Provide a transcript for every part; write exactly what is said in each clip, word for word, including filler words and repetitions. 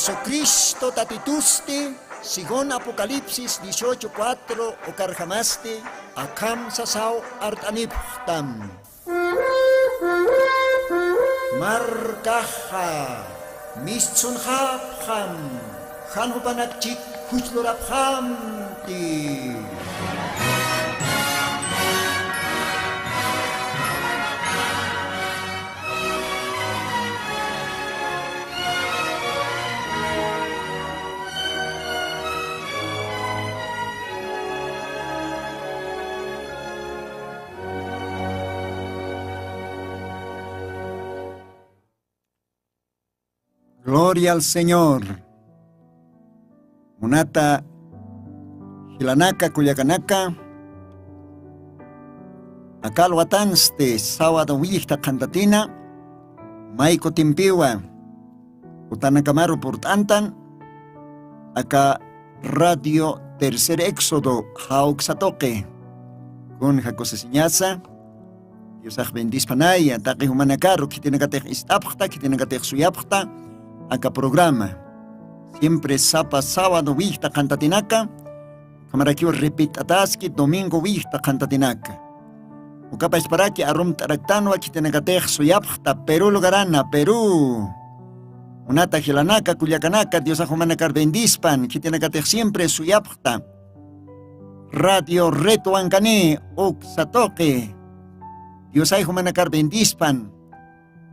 Jesucristo Tatitusti, según Apocalipsis dieciocho cuatro, ukarjamasti akham sasaw art'anipxtam. Markaxa mistsunxapxam, jan jupanakchik juchlurapxamti. Gloria al Señor. Munata jilanaka, kullakanaka, aka alwatansti sábado willjta qhantatina, may kutimpiwa utanakamaru purt'antan, aka Radio Tercer Éxodo jawksa tuqi. Kunja kusisiñasa, Diosax bendispanaya, taqi jumanakaru khitinakatix ist'apxta, khitinakatix suyapxta aka programa. Siempre sapa sábado willjta qhantatinaka, ukhamarakiw repit'ataski domingo willjta qhantatinaka. Ukapachparaki arumt'araktanwa khitinakatix suyapxta Perú lugarana, Perú. Munata jilanaka, kullakanaka, Diosax jumanakar bendispan, khitinakatix siempre suyapxta. Radio Red Wankani, uksa tuqi. Diosay jumanakar bendispan.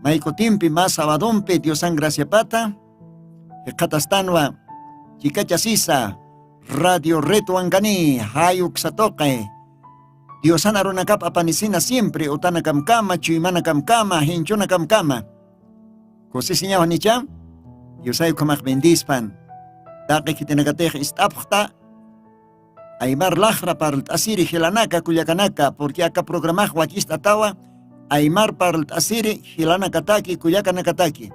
May kutimpi, mä sabadumpi, Diosan graciapata jikxatastanwa, chikacha sisa, Radio Red Wankani, jay uksa tuqi. Diosan arunakap apanisina siempre, utanakamkama, chuymanakamkama, jinchunakamkama. Kusisiñaw janicha, Diosay ukhamax bendispan. Taqi khitinakatix ist'apxta, aymar laxra parlt'asiri jilanaka, kullakanaka, porque aka programax wakist'atawa, aymar parlt'asiri jilanakataki, kullakanakataki.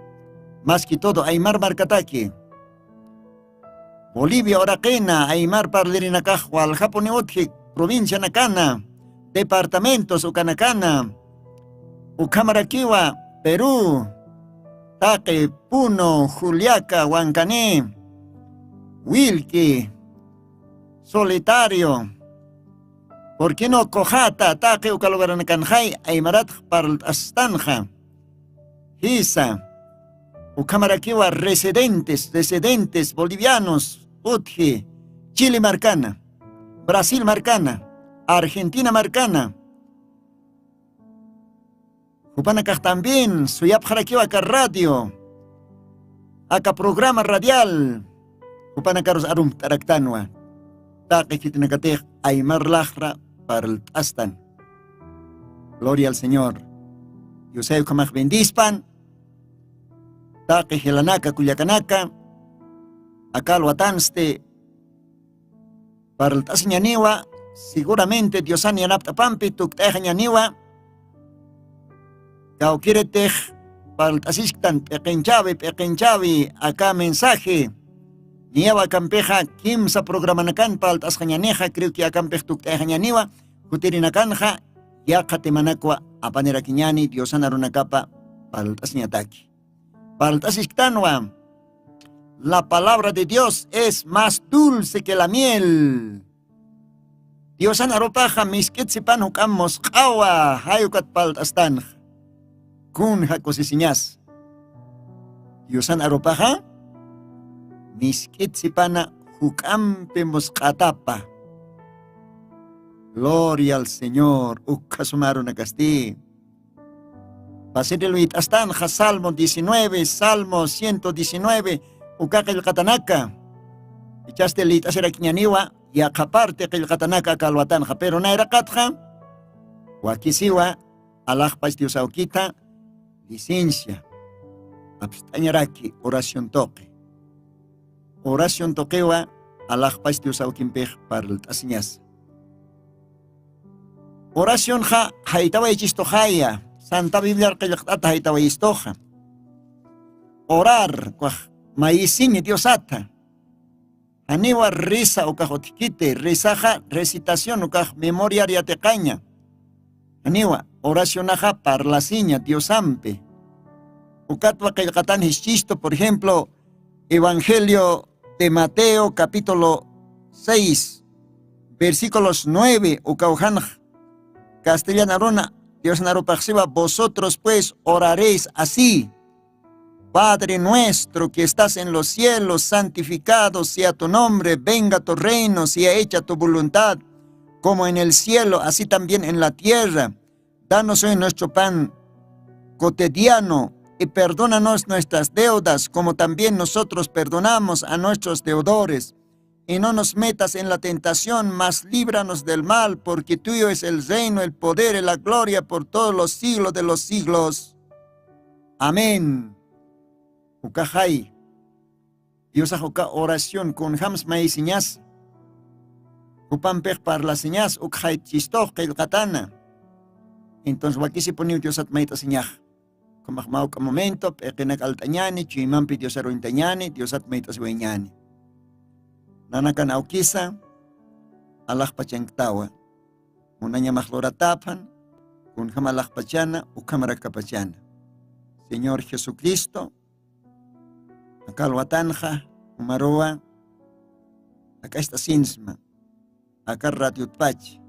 Más que todo, aymar markataki. Bolivia uraqina, aymar parlirinakax waljapuni utji, provincianakana, departamentos ukanakana, ukhamarakiwa, Perú, taqi, Puno, Juliaca, Wankani, Wilki, Solitario, ¿por qué no Cojata, taqi uka lugaranakanxay aymaratx parlt'astanxa? Jisa, ukhamarakiwa residentes, residentes bolivianos, utji, Chile markana, Brasil markana, Argentina markana, jupanakax también suyapxarakiwa aka radio, aka programa radial, jupanakarus arumt'araktanwa. Taqi khitinakatix aymar laxra parlt'astan. Gloria al Señor. Diosay ukhamax bendispan. Taqi jilanaka, kullakanaka, aka alwatansti parlt'asiñaniwa, seguramente Diosan yanapt'apampi tukt'ayaxañaniwa, kawkiritix parlt'asisktan p'iqinchawi, p'iqinchawi aka mensaje. Niyaw akampixa kimsa programanakan parlt'asxañanixa, creo que akampix tukt'ayaxañaniwa, kutirinakanxa yaqha temanakwa apanirakiñani Diosan arunakapa parlt'asiñataki. Parlt'asisktanwa, la palabra de Dios es más dulce que la miel. Diosan arupaxa misk'it sipan juk'am musq'awa, jay ukat parlt'astanxa. Kunja kusisiñas. Diosan arupaxa misk'it sipana juk'ampi musq'atapa. Gloria al Señor, ukha suma arunakasti. Pasiri luyt'astanxa Salmo diecinueve, Salmo ciento diecinueve, uka qillqatanaka. Ichasti liyt'asirakiñaniwa, yaqha parte qillqatanaka aka alwatanxa, pero nayraqatxa, wakisiwa, alaxpach Dios awkita, licencia, apst'añaraki, oración tuqi. Oración tuqiwa, alaxpach Dios awkimpix parlt'asiñasa. Oracionxa jaytawaychistuxaya, Santa Bibliar qillqt'ata jaytawayistuxa. Orar, ukax mayisiñ Diosata. Janiwa risa ukax utjkiti, risaxa recitación ukax memoriar yatiqaña. Janiwa oracionaxa parlasiña Diosampi. Ukatwa qillqatan jischistu, por ejemplo, Evangelio de Mateo, capítulo seis, versículos nueve, ukawjanx castellana runa, Diosna rupaxsiwa: "Vosotros pues oraréis así: Padre nuestro que estás en los cielos, santificado sea tu nombre, venga tu reino, sea hecha tu voluntad, como en el cielo, así también en la tierra. Danos hoy nuestro pan cotidiano y perdónanos nuestras deudas, como también nosotros perdonamos a nuestros deudores. Y no nos metas en la tentación, mas líbranos del mal, porque tuyo es el reino, el poder y la gloria por todos los siglos de los siglos. Amén". Ukaxay, Diosax uka oración kunjams maysiñas, jupampix parlasiñas, ukxayt chistux qillqatana. Entonces wakisipuniw Diosat mayt'asiñax. Ukhamax mawk'a momento p'iqinak alt'añani, chuymampi Diosar uñtañani, Diosat mayt'asiwayñani. Nanakan awkisa, alaxpachanktawa. Munañamax lurataphan, kunjam alaxpachana, ukhamarakapachana. Señor Jesucristo, aka alwatanxa, jumaruwa, ak'acht'asinsma, aka radiotpach.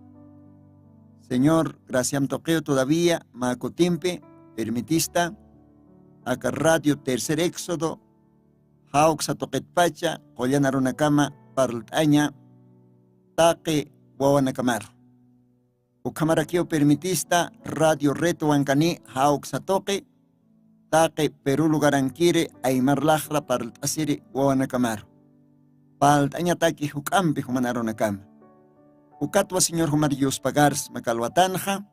Señor, graciam tuqiw todavía mä kutimpi permitista aka radio Tercer Éxodo jawksa tuqitpacha qullan arunakama parlt'aña taqi wawanakamaru. Ukhamarakiw permitista Radio Red Wankani jawksa tuqi taqi Perú lugarankiri aymar laxra parlt'asiri wawanakamaru. Parlt'añataki juk'ampi juman arunakama. Ukatwa Señor jumar yuspagarsma aka alwatanxa.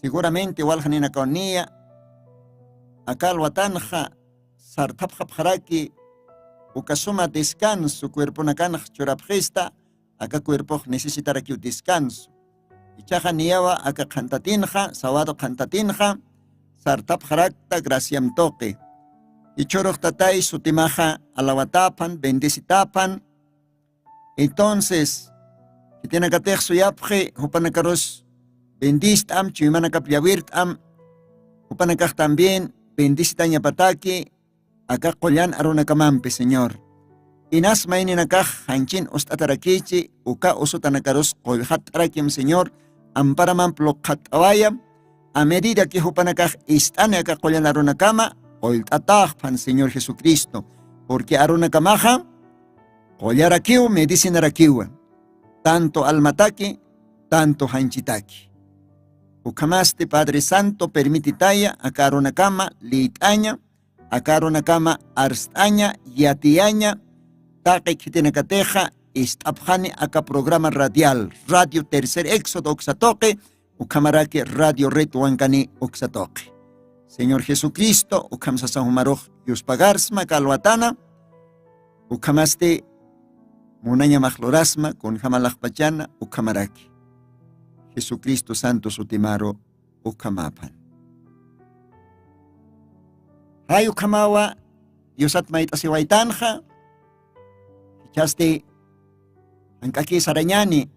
Seguramente waljaninakaw niya, aka alwatanxa sarthapxapxaraki uka suma descanso cuerponakanx churapxista, aka cuerpox necesitarakiw descanso. Ichaxa niyawa aka qhantatinxa, sábado qhantatinxa, sarthapxarakta graciam tuqi. Jichhürux Tatay sutimaxa alawataphan, bendecitaphan. Entonces, khitinakatix suyapxi, jupanakarus bendist'am, chuymanakap llawirt'am, jupanakax también bendisitañapataki, aka qullan arunakamampi, Señor. Inas mayninakax janchin ust'atarakichi, uka usutanakarus qullxatt'arakim, Señor, amparamamp luqxatt'awayam, a medida que jupanakax ist'ani aka qullan arunakama, qullt'ataxphan, Señor Jesucristo, porque arunakamaxa qullarakiw, medicinarakiwa, tanto almataki, tanto janchitaki. Ukhamasti Padre Santo, permititaya, aka arunakama, liyt'aña, aka arunakama arst'aña, yatiyaña, taqi khitinakatixa ist'apxani aka programa radial, Radio Tercer Éxodo uksa tuqi, ukhamaraki Radio Red Wankani uksa tuqi. Señor Jesucristo, ukham sasa jumarux yuspagarsma aka alwatana, ukhamasti munañamax lurasma, kunjam alaxpachana, ukhamaraki. Jesucristo santo sutimaru, ukhamaphan. Jay ukhamawa, Diosat mayt'asiwaytanxa, jichhasti jank'aki sarañani,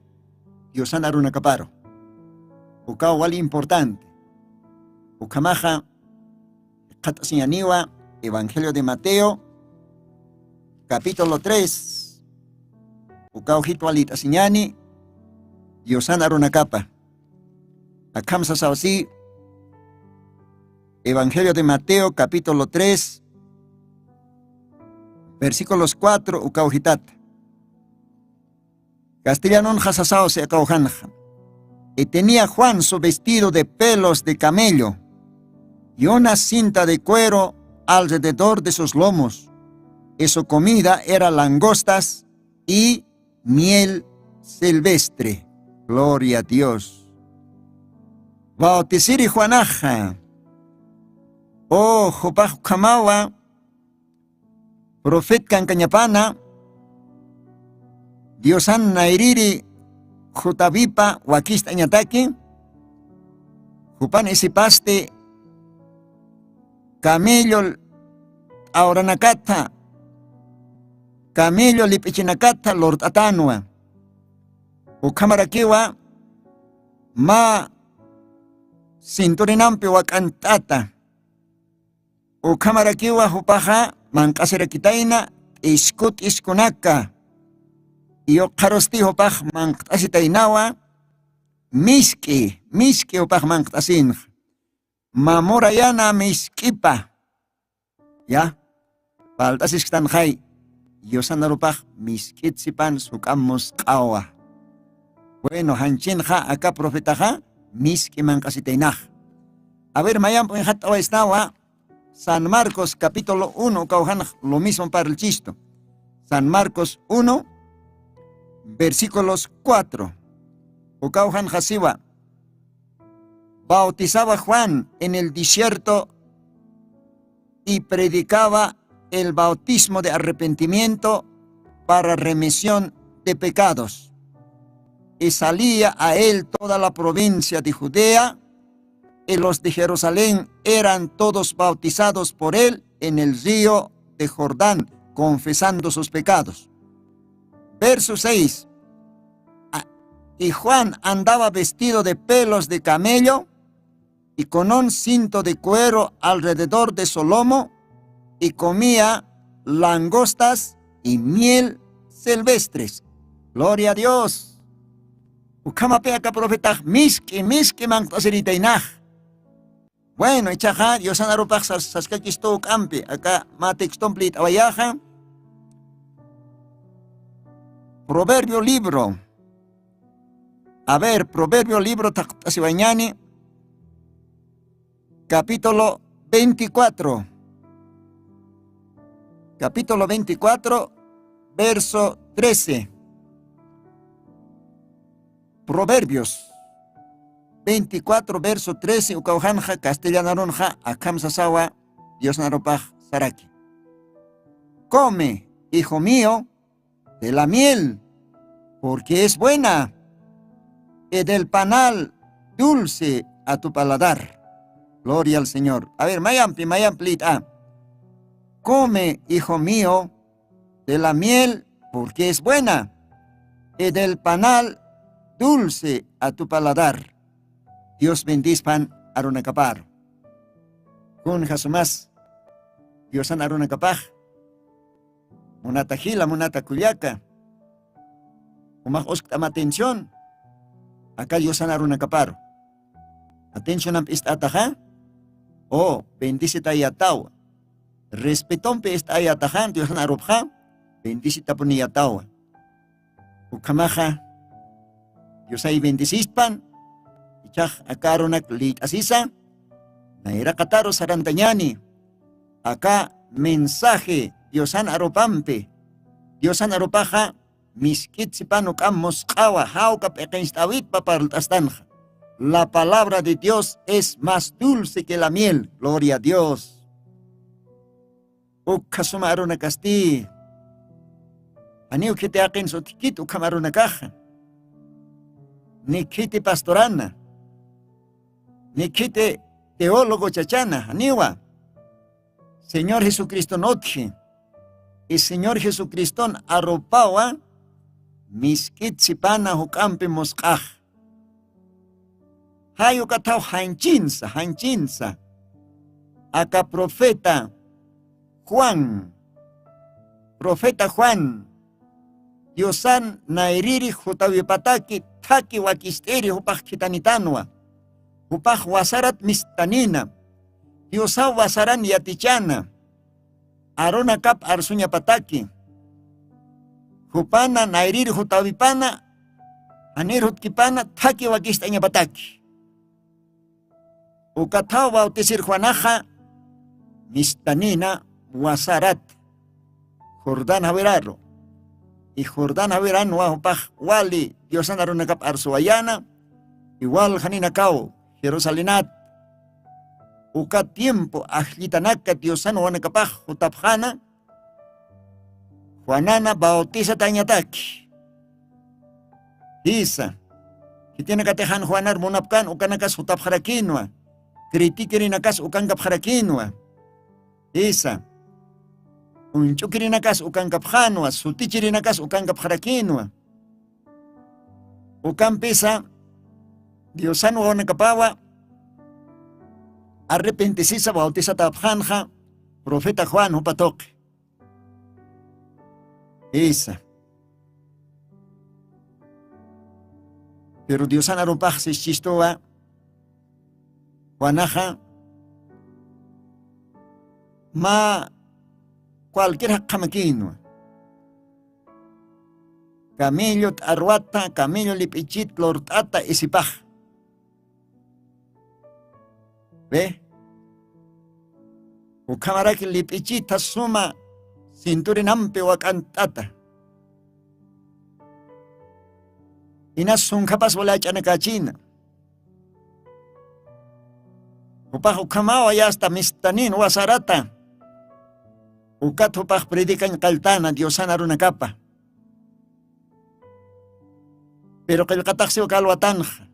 Diosan arunakaparu. Ukaw wali importante. Ukhamaxa, qhat'asiñaniwa, Evangelio de Mateo, capítulo tres. Ukaw jitwa liyt'asiñani, Diosan arunakapa. Akham sasaw si, Evangelio de Mateo, capítulo tres, versículos cuatro, ukaw jitata. Castellanonxa sasaw si aka ujanxa. Y tenía Juan su vestido de pelos de camello y una cinta de cuero alrededor de sus lomos, y su comida era langostas y miel silvestre. Gloria a Dios. Bautisiri Juanaxa. O jupax ukhamawa profet kankañapana, Diosan nayriri jutawipa wakist'añataki, jupan isipasti camello t'awranakatha, camello lip'ichinakatha lurt'atanwa. Ukhamarakiwa mä cinturinampi wak'ant'ata. Ukhamarakiwa jupaxa manq'asirakitayna t'iskut iskunaka. Iyuqxarusti jupax manq't'asitaynawa. Misk'i misk'i jupax manq't'asinxa. Mamurayana misk'ipa. Ya. Palt'asisktanxay. Yusan arupax misk'it sipan suk'am musq'awa. Bueno, janchinxa aka profetaxa misk'i manq'asitaynax. A ver, mayamp uñxatt'awaysnawa. San Marcos capítulo uno ukawjanx lo mismo parlchistu. San Marcos uno, versículos cuatro. Ukawjanxasiwa. Bautizaba Juan en el desierto y predicaba el bautismo de arrepentimiento para remisión de pecados. Y salía a él toda la provincia de Judea, y los de Jerusalén eran todos bautizados por él en el río de Jordán, confesando sus pecados. Verso seis. A- Y Juan andaba vestido de pelos de camello y con un cinto de cuero alrededor de su lomo, y comía langostas y miel silvestres. Gloria a Dios. Ukhamapi aka profetax misk'i misk'i manq't'asiritaynax. Bueno, ichaxa Diosan arupax sas- saskakistu uk'ampi, aka mä textompi lït'awayaxa. Proverbio libro. A ver, Proverbio libro thaqt'asiwañani. Capítulo veinticuatro. Capítulo veinticuatro, verso trece. Proverbios veinticuatro, verso trece, ukawjanxa castellanarunxa akham sasawa. Diosnarupax saraki. Come, hijo mío, de la miel, porque es buena, y del panal dulce a tu paladar. Gloria al Señor. A ver, mayampi mayampi lït'a. Come, hijo mío, de la miel, porque es buena, y del panal dulce a tu paladar. Dios bendispan arunakaparu. Kun jasumas Diosan arunakapax. Munata jila, munata kullaka, umax uskt'am atención. Aka Diosan arunakaparu atencionamp ist'ataxa. O bendisitayatawa. Respetompi ist'ayataxa Diosan arupxa. Bendisitapuniyatawa. Ukhamaxa Diosay bendisispan. Ichax aka arunak lït'asisa nayraqataru sarantañani. Aka mensaje Diosan arupampi. Diosan arupaxa misk'it sipan uk'am musq'awa jawka p'iqincht'awitpa parlt'astanxa. La palabra de Dios es más dulce que la miel. Gloria a Dios. Ukkhasuma arunakasti. Janiw khiti jaqin sutkit ukham arunakaxa. Ni khiti pastorana, ni khiti teólogo chachana janiwa. Señor jesucriston utji. Y señor jesucriston arupawa misk'it sipana juk'ampi musq'ax. Jay ukathaw janchinsa janchinsa aka profeta juan, profeta juan diosan nayriri jutawipataki thaki wakist'iri jupax khithanitanwa. Jupax wasarat mistanina diosaw wasaran yatichana. Arunakap arsuñapataki jupana nayriri jutawipana janir jutkipana thaki wakist'añapataki. Ukathaw bautisir juanaxa mistanina wasarat jordán jawiraru. Y jordán jawiranwa jupax wali diosan arunakap arsuwayana. Iwal janinakaw jerusalenat uka tiempo ajllitanaka diosan wawanakapax jutapxana juanana bautisatañataki. Jisa khitinakatixan juanar munapkan ukanakas jutapxarakinwa. Critiquirinakas ukankapxarakinwa. Jisa uñch'ukirinakas ukankapxanwa sutichirinakas ukankapxarakinwa. Ukampisa diosan wawanakapawa arrepentisisa bautisatapxanxa profeta juan jupa tuqi. Isa. Pero diosan arupax sischistuwa, juanaxa mä cualquier jaqhamakïnwa. Camillo t'arwata, camillo lip'ichit lurt'ata isipax. Ve, ukhamaraki lip'ichita suma cinturinampi wak'ant'ata. Inas sunkhapas wali ach'anakachina. Jupax ukhamawa yasta mistanin wasarata. Ukat jupax predicañ qalltana diosana runakapa. Pero qillqataxsiw kalwatanxa.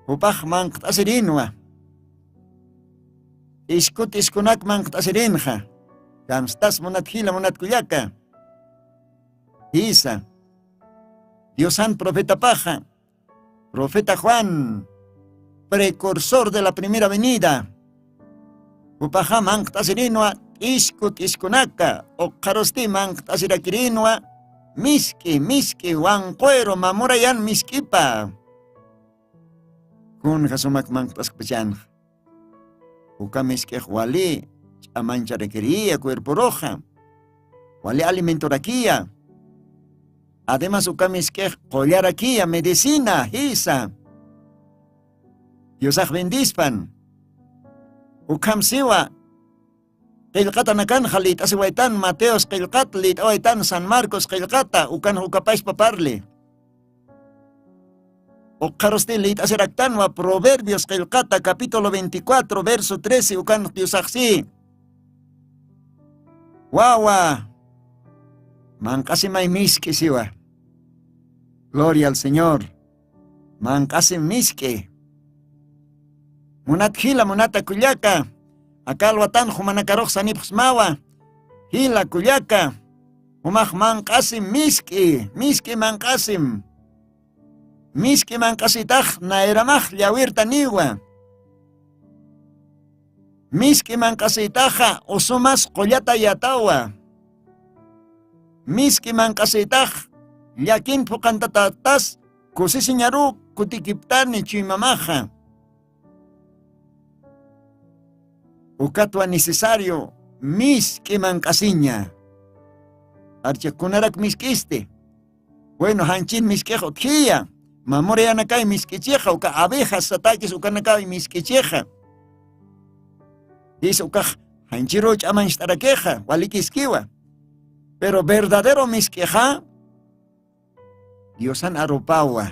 Jupax manqt'asirinwa. Iskut iskunak manqt'asirinxa. Kamstas munat jila munat kullaka. Jisa, diosan profetapaxa, profeta juan, precursor de la primera venida, jupaxa manqt'asirinwa. T'iskut iskunaka uqharusti manqt'asirakirinwa. Misk'i misk'i wanquwiru mamurayan misk'ipa. Kunja sumak manqt'askpachanxa. Uka misk'ix wali ch'amancharakiriya cuerporuxa. Wali alimentorakiya. Ademas uka misk'ix qullarakiya medicina jisa. Diosax bendispan. Ukham siwa qillqatanakanxa lït'asiwaytan mateos qillqata lït'awaytan san marcos qillqata ukan jukapashpa parli. Uqharusti lït'asiraktanwa proverbios qillqata capítulo veinticuatro verso trece ukan diosaxsi. Wawa, manq'asimay misk'i siwa. Gloria al señor. Manq'asim misk'i. Munat jila munata kullaka, akalwatan jumanakarux sanipxsmawa. Jila kullaka, jumax manq'asim misk'i misk'i manq'asim. Misk'i manq'asitax nayramax llawirtaniwa. Misk'i manq'asitaxa usumas qullata yatawa. Misk'i manq'asitax llakin phuqantatatas kusisiñaru kutikiptani chuymamaxa. Ukatwa necesario misk'i manq'asiña. Archakunarak misk'isti? Bueno, janchin misk'ix utjiya. Mamuriyanakay misk'ichixa uka abejas satakis ukanakaw misk'ichixa. Jis ukax janchiru ch'amancht'arakixa walikiskiwa. Pero verdadero misk'ixa diosan arupawa.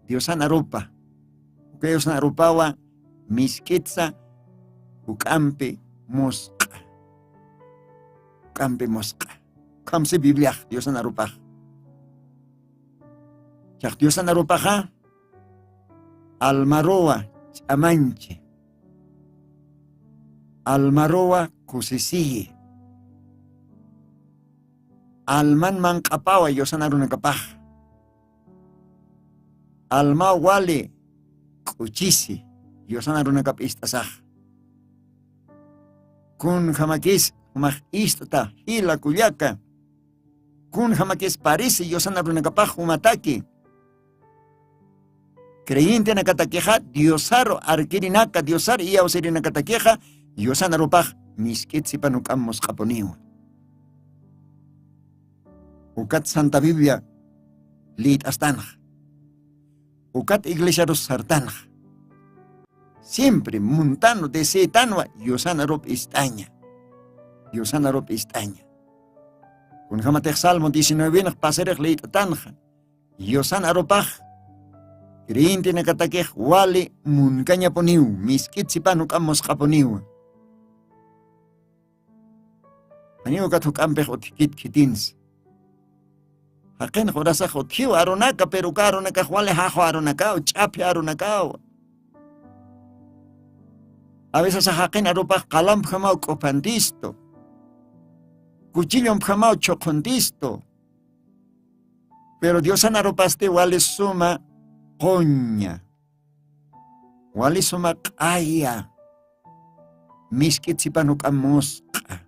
Diosan arupa. Uka diosan arupawa misk'itsa juk'ampi musq'a. Juk'ampi musq'a. Ukhamsi bibliax diosan arupax. Chax diosan arupaxa almaruwa ch'amanchi. Almaruwa kusisiyi. Alman manq'apawa yusana runakapax. Almaw wali k'uchisi yusana runakap ist'asax. Kun jamakis jumax ist'ta jila kullaka. Kun jamakis parisi yusana runakapax jumataki. Creyentenakatakixa diosaru arkirinaka diosar iyawsirinakatakixa yusana rupax misk'it sipan juk'am musq'apuniwa. Ukat santa biblia lït'astanxa. Ukat iglesiarus sartanxa. Siempre muntanu deseetanwa yusana rup ist'aña. Yusana rup ist'aña. Kunjamatix salmo diecinuevenx pasirix lït'atanxa. Yusan arupax creyentenakatakix wali munkañapuniw. Misk'it sipan juk'am musq'apuniwa. Janiw ukat juk'ampix utjkit khitinsi. Jaqinx urasax utjiw arunaka pero uka arunakax wali jaxu arunakaw ch'aphi arunakaw. Avisasax jaqin arupax qalampjamaw k'uphantistu. Kuchillumpjamaw chhuqhuntistu. Pero diosan arupasti wali suma quña, wali suma q'aya. Misk'it sipan juk'am musq'a.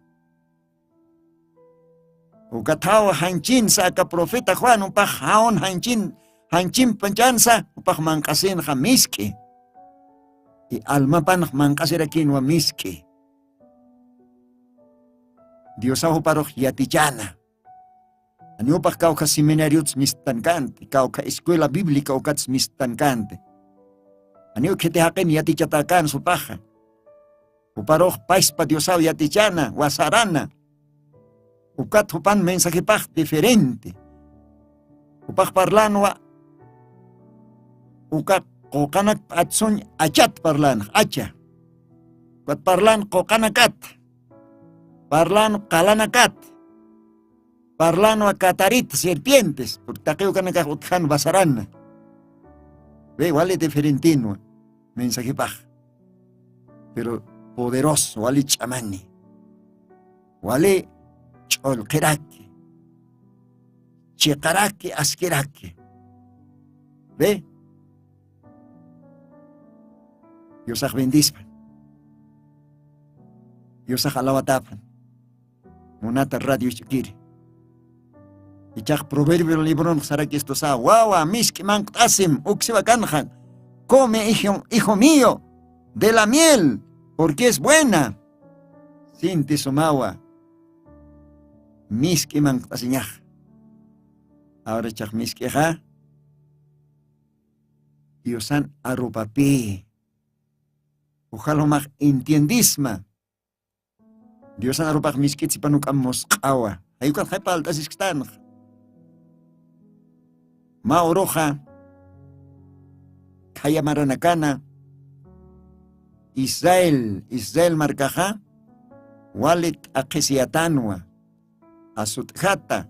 Uka thawa janchinsa aka profeta juan upax jawn janchin janchinpanchansa upax manq'asinxa misk'i. Y almapanx manq'asirakinwa misk'i. Diosaw juparux yatichana. Aniw upax kawkha seminariuts mistan kanti kawkha escuela bíblica ukats mistan kanti. Aniw khiti jaqin yatichatakan supaxa. Juparux paspa diosaw yatichana wasarana. Ukat jupan mensajepax diferente. Jupax parlanwa uka quqanak p'atsuñ achat parlanax acha. Ukat parlan quqanakat. Parlan qalanakat. Parlanwa katarit serpientes purtaqiw kanakax utjan basarana. Ve wali diferentinwa mensajepax. Pero poderoso wali ch'amani. Wali ch'olqiraki chiqaraki askiraki. Ve. Diosax bendispan. Diosax alawatapan. Munata radio isch'ukiri. Ichax proverbio libronx sarakistusa wawa misk'i manqt'asim uksiwa kanxa. Come hijo, hijo mío, de la miel, porque es buena. Sinti sumawa. Misk'i manqt'asiñax. Ahora chax misk'ixa diosan arupapï. Uxal jumax entiendisma. Diosan arupax misk'it sipan uk'am musq'awa. Jayukat jay palt'asisktanxa. Mä uruxa khaya maranakana israel israel markaxa wali t'aqhisiyatänwa. Asut'jata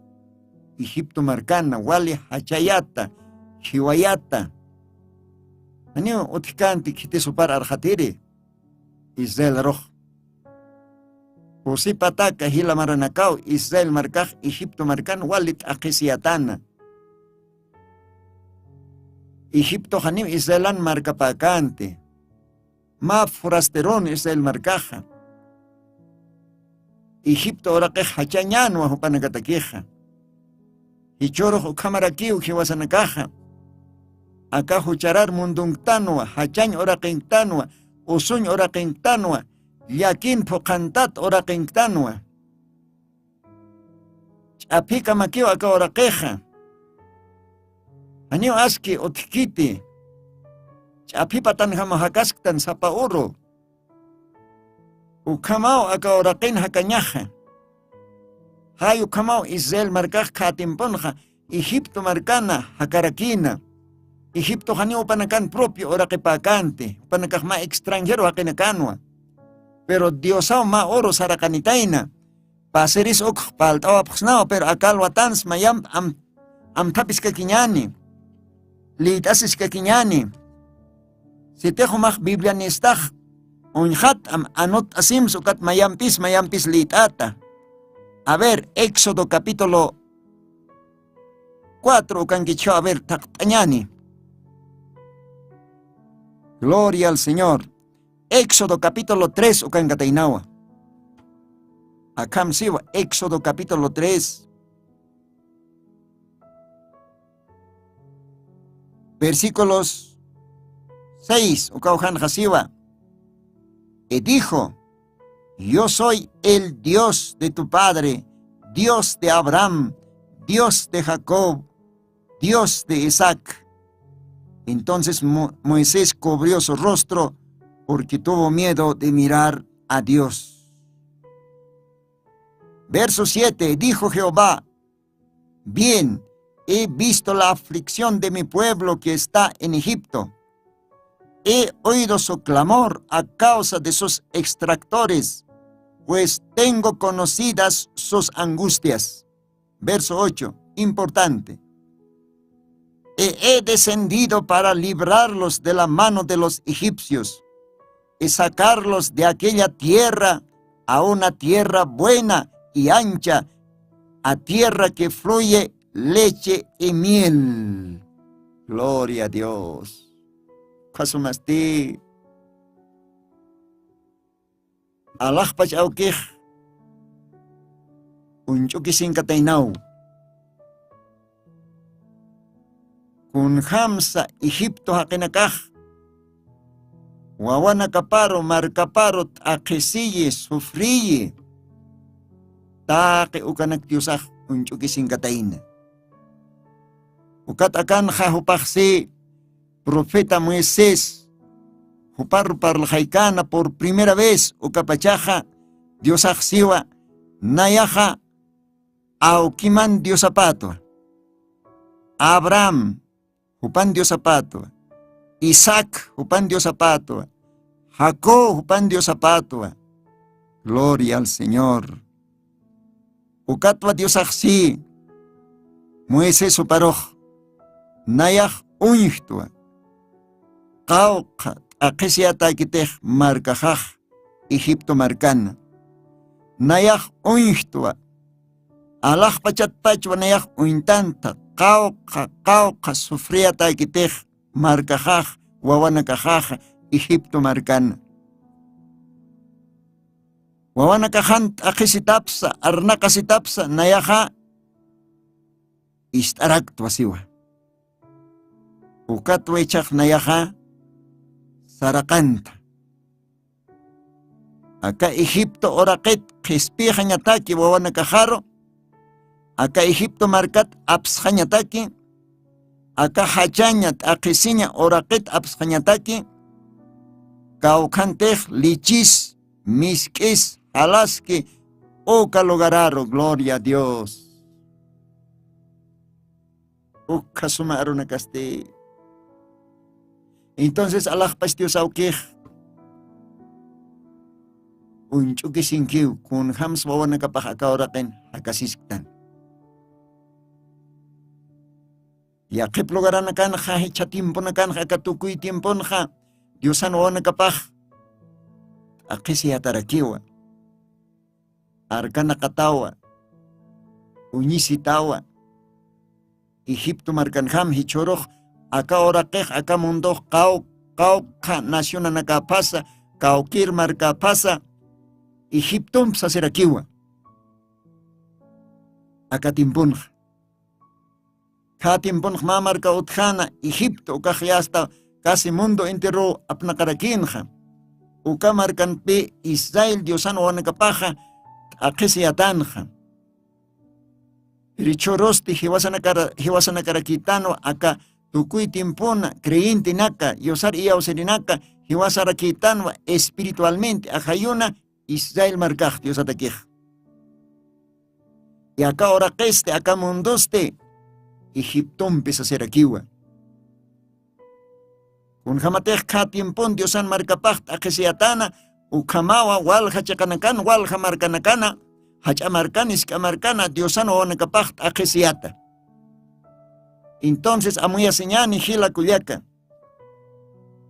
egipto markana wali jachayata jiwayata. Janiw utjkänti khitisupar arxatiri israel arux. Pusipataka jila maranakaw israel markax egipto markan wali t'aqhisiyatana. Egiptoxaniw israelan markapäkänti. Mä forasterun israel markaxa egipto uraqix jachañänwa jupanakatakixa. Jichhürux ukhamarakiw jiwasanakaxa aka jucharar mundunktanwa jachañ uraqinktanwa usuñ uraqinktanwa llakin phuqhantat uraqinktanwa. Ch'aphikamakiw aka uraqixa. Janiw aski utjkiti ch'aphipatanjamaw jakasktan sapa uru. Ukhamaw aka uraqin jakañaxa. Jay ukhamaw israel markax khätimpunxa egipto markana jakarakïna. Egiptoxaniw upanakan propio uraqipäkänti upanakax mä extranjero jaqinakanwa. Pero diosaw mä uru saraqanitayna. Pasiris ukx palt'awapxsnawa pero akalwatans mayamp amthapiskakiñani. Lït'asiskakiñani. Sitix umax biblianistax uñxat am anut'asimsa ukat mayampis mayampis lït'ata. A ver éxodo capítulo cuatro ukankichhaw a ver thaqt'añani. Gloria al señor. Éxodo capítulo tres ukankataynawa. Akham siwa éxodo capítulo tres versículos seis ukawjanxa siwa. Y dijo: yo soy el dios de tu padre, dios de abraham, dios de jacob, dios de isaac. Entonces moisés cubrió su rostro porque tuvo miedo de mirar a dios. Verso siete. Dijo jehová: bien, he visto la aflicción de mi pueblo que está en egipto. He oído su clamor a causa de sus extractores, pues tengo conocidas sus angustias. Verso ocho, importante. Y he descendido para librarlos de la mano de los egipcios y sacarlos de aquella tierra a una tierra buena y ancha, a tierra que fluye leche y miel. Gloria a dios. Khasumasti alaxpach awkix uñch'ukisinkataynaw. Kunjamsa egipto jaqinakax wawanakaparu markaparu t'aqhisiyi sufriyi, taqi ukanak diosax uñch'ukisinkatayna. Ukat akanxa jupaxsi profeta moisés juparu parlaxaykana por primera vez ukapachaxa diosax siwa, nayaxa awkiman diosapatwa, abraham jupan diosapatwa, isaac jupan diosapatwa, jacob jupan diosapatwa. Gloria al señor. Ukatwa diosaxsi moisés juparux, nayax uñjtwa qawqha t'aqhisiyatäkitix markaxax egipto markana. Nayax uñjtwa alaxpachatpachwa nayax uñtanta qawqha qawqha sufriyatäkitix markaxax wawanakaxaxa egipto markana. Wawanakaxan t'aqhisitapsa arnaqasitapsa nayaxa ist'araktwa siwa. Ukatwa ichhax nayaxa saraqanta aka egipto uraqit qhispixañataki wawanakaxaru aka egipto markat apsxañataki aka jachaña t'aqhisiña uraqit apsxañataki kawkhantix lichis misk'is jalaski uka lugararu gloria a dios. Ukha suma arunakasti. Entonces alaxpach diosawkix uñch'ukisinkiw kunjams wawanakapax aka uraqin jakasisktan. Yaqhip lugaranakanxa jichha tiemponakanxa aka tukuy tiemponxa diosan wawanakapax t'aqhisiyatarakiwa. Arkanaqatawa uñisitawa egipto markanjam jichhurux aka uraqix aka mundux qaw qawqha nacionanakaphasa kawkir markaphasa egiptomp sasirakiwa. Aka timpunxa kha timpunx mä marka utjana egipto ukax yasta casi mundo enterow apnaqarakïnxa. Uka markanpï israel diosan wawanakapaxa t'aqhisiyatanxa. Pirichhurusti jiwasanakara jiwasanakarakïtanwa aka tukuy timpuna creyentenaka yusar iyawsirinaka jiwasarakïtanwa espiritualmente ajayuna israel markax diosatakix. Yaka uraqisti aka mundusti egiptompi sasirakiwa. Kunjamatix kha timpun diosan markapax t'aqhisiyatana ukhamawa walja chiqanakan walja markanakana jach'a markan isk'a markana diosan wawanakapax t'aqhisiyata. Entonces amuyasiñani jila kullaka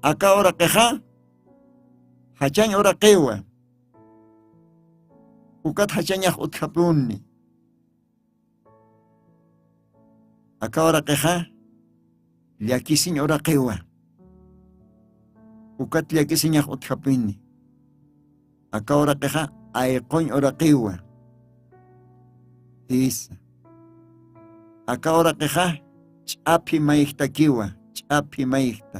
aka uraqixa jachañ uraqiwa. Ukat jachañax utjapuni aka uraqixa llakisiñ uraqiwa. Ukat llakisiñax utjapuni aka uraqixa ayquñ uraqiwa. Jisa aka uraqixa ch'aphi mayjtakiwa. Ch'aphi mayjta.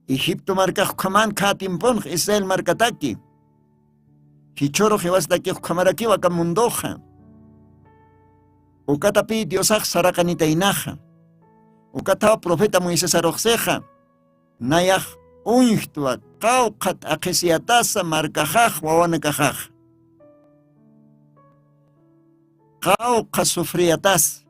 Egipto markax ukhaman kha timpunx israel markataki jichhurux jiwastakix ukhamarakiwa aka munduxa. Ukatapï diosax saraqanitaynaxa. Ukathaw profeta moisesaruxsixa nayax uñjtwa qawqha t'aqhisiyatasa markaxax wawanakaxaxa qawqha sufriyatasa.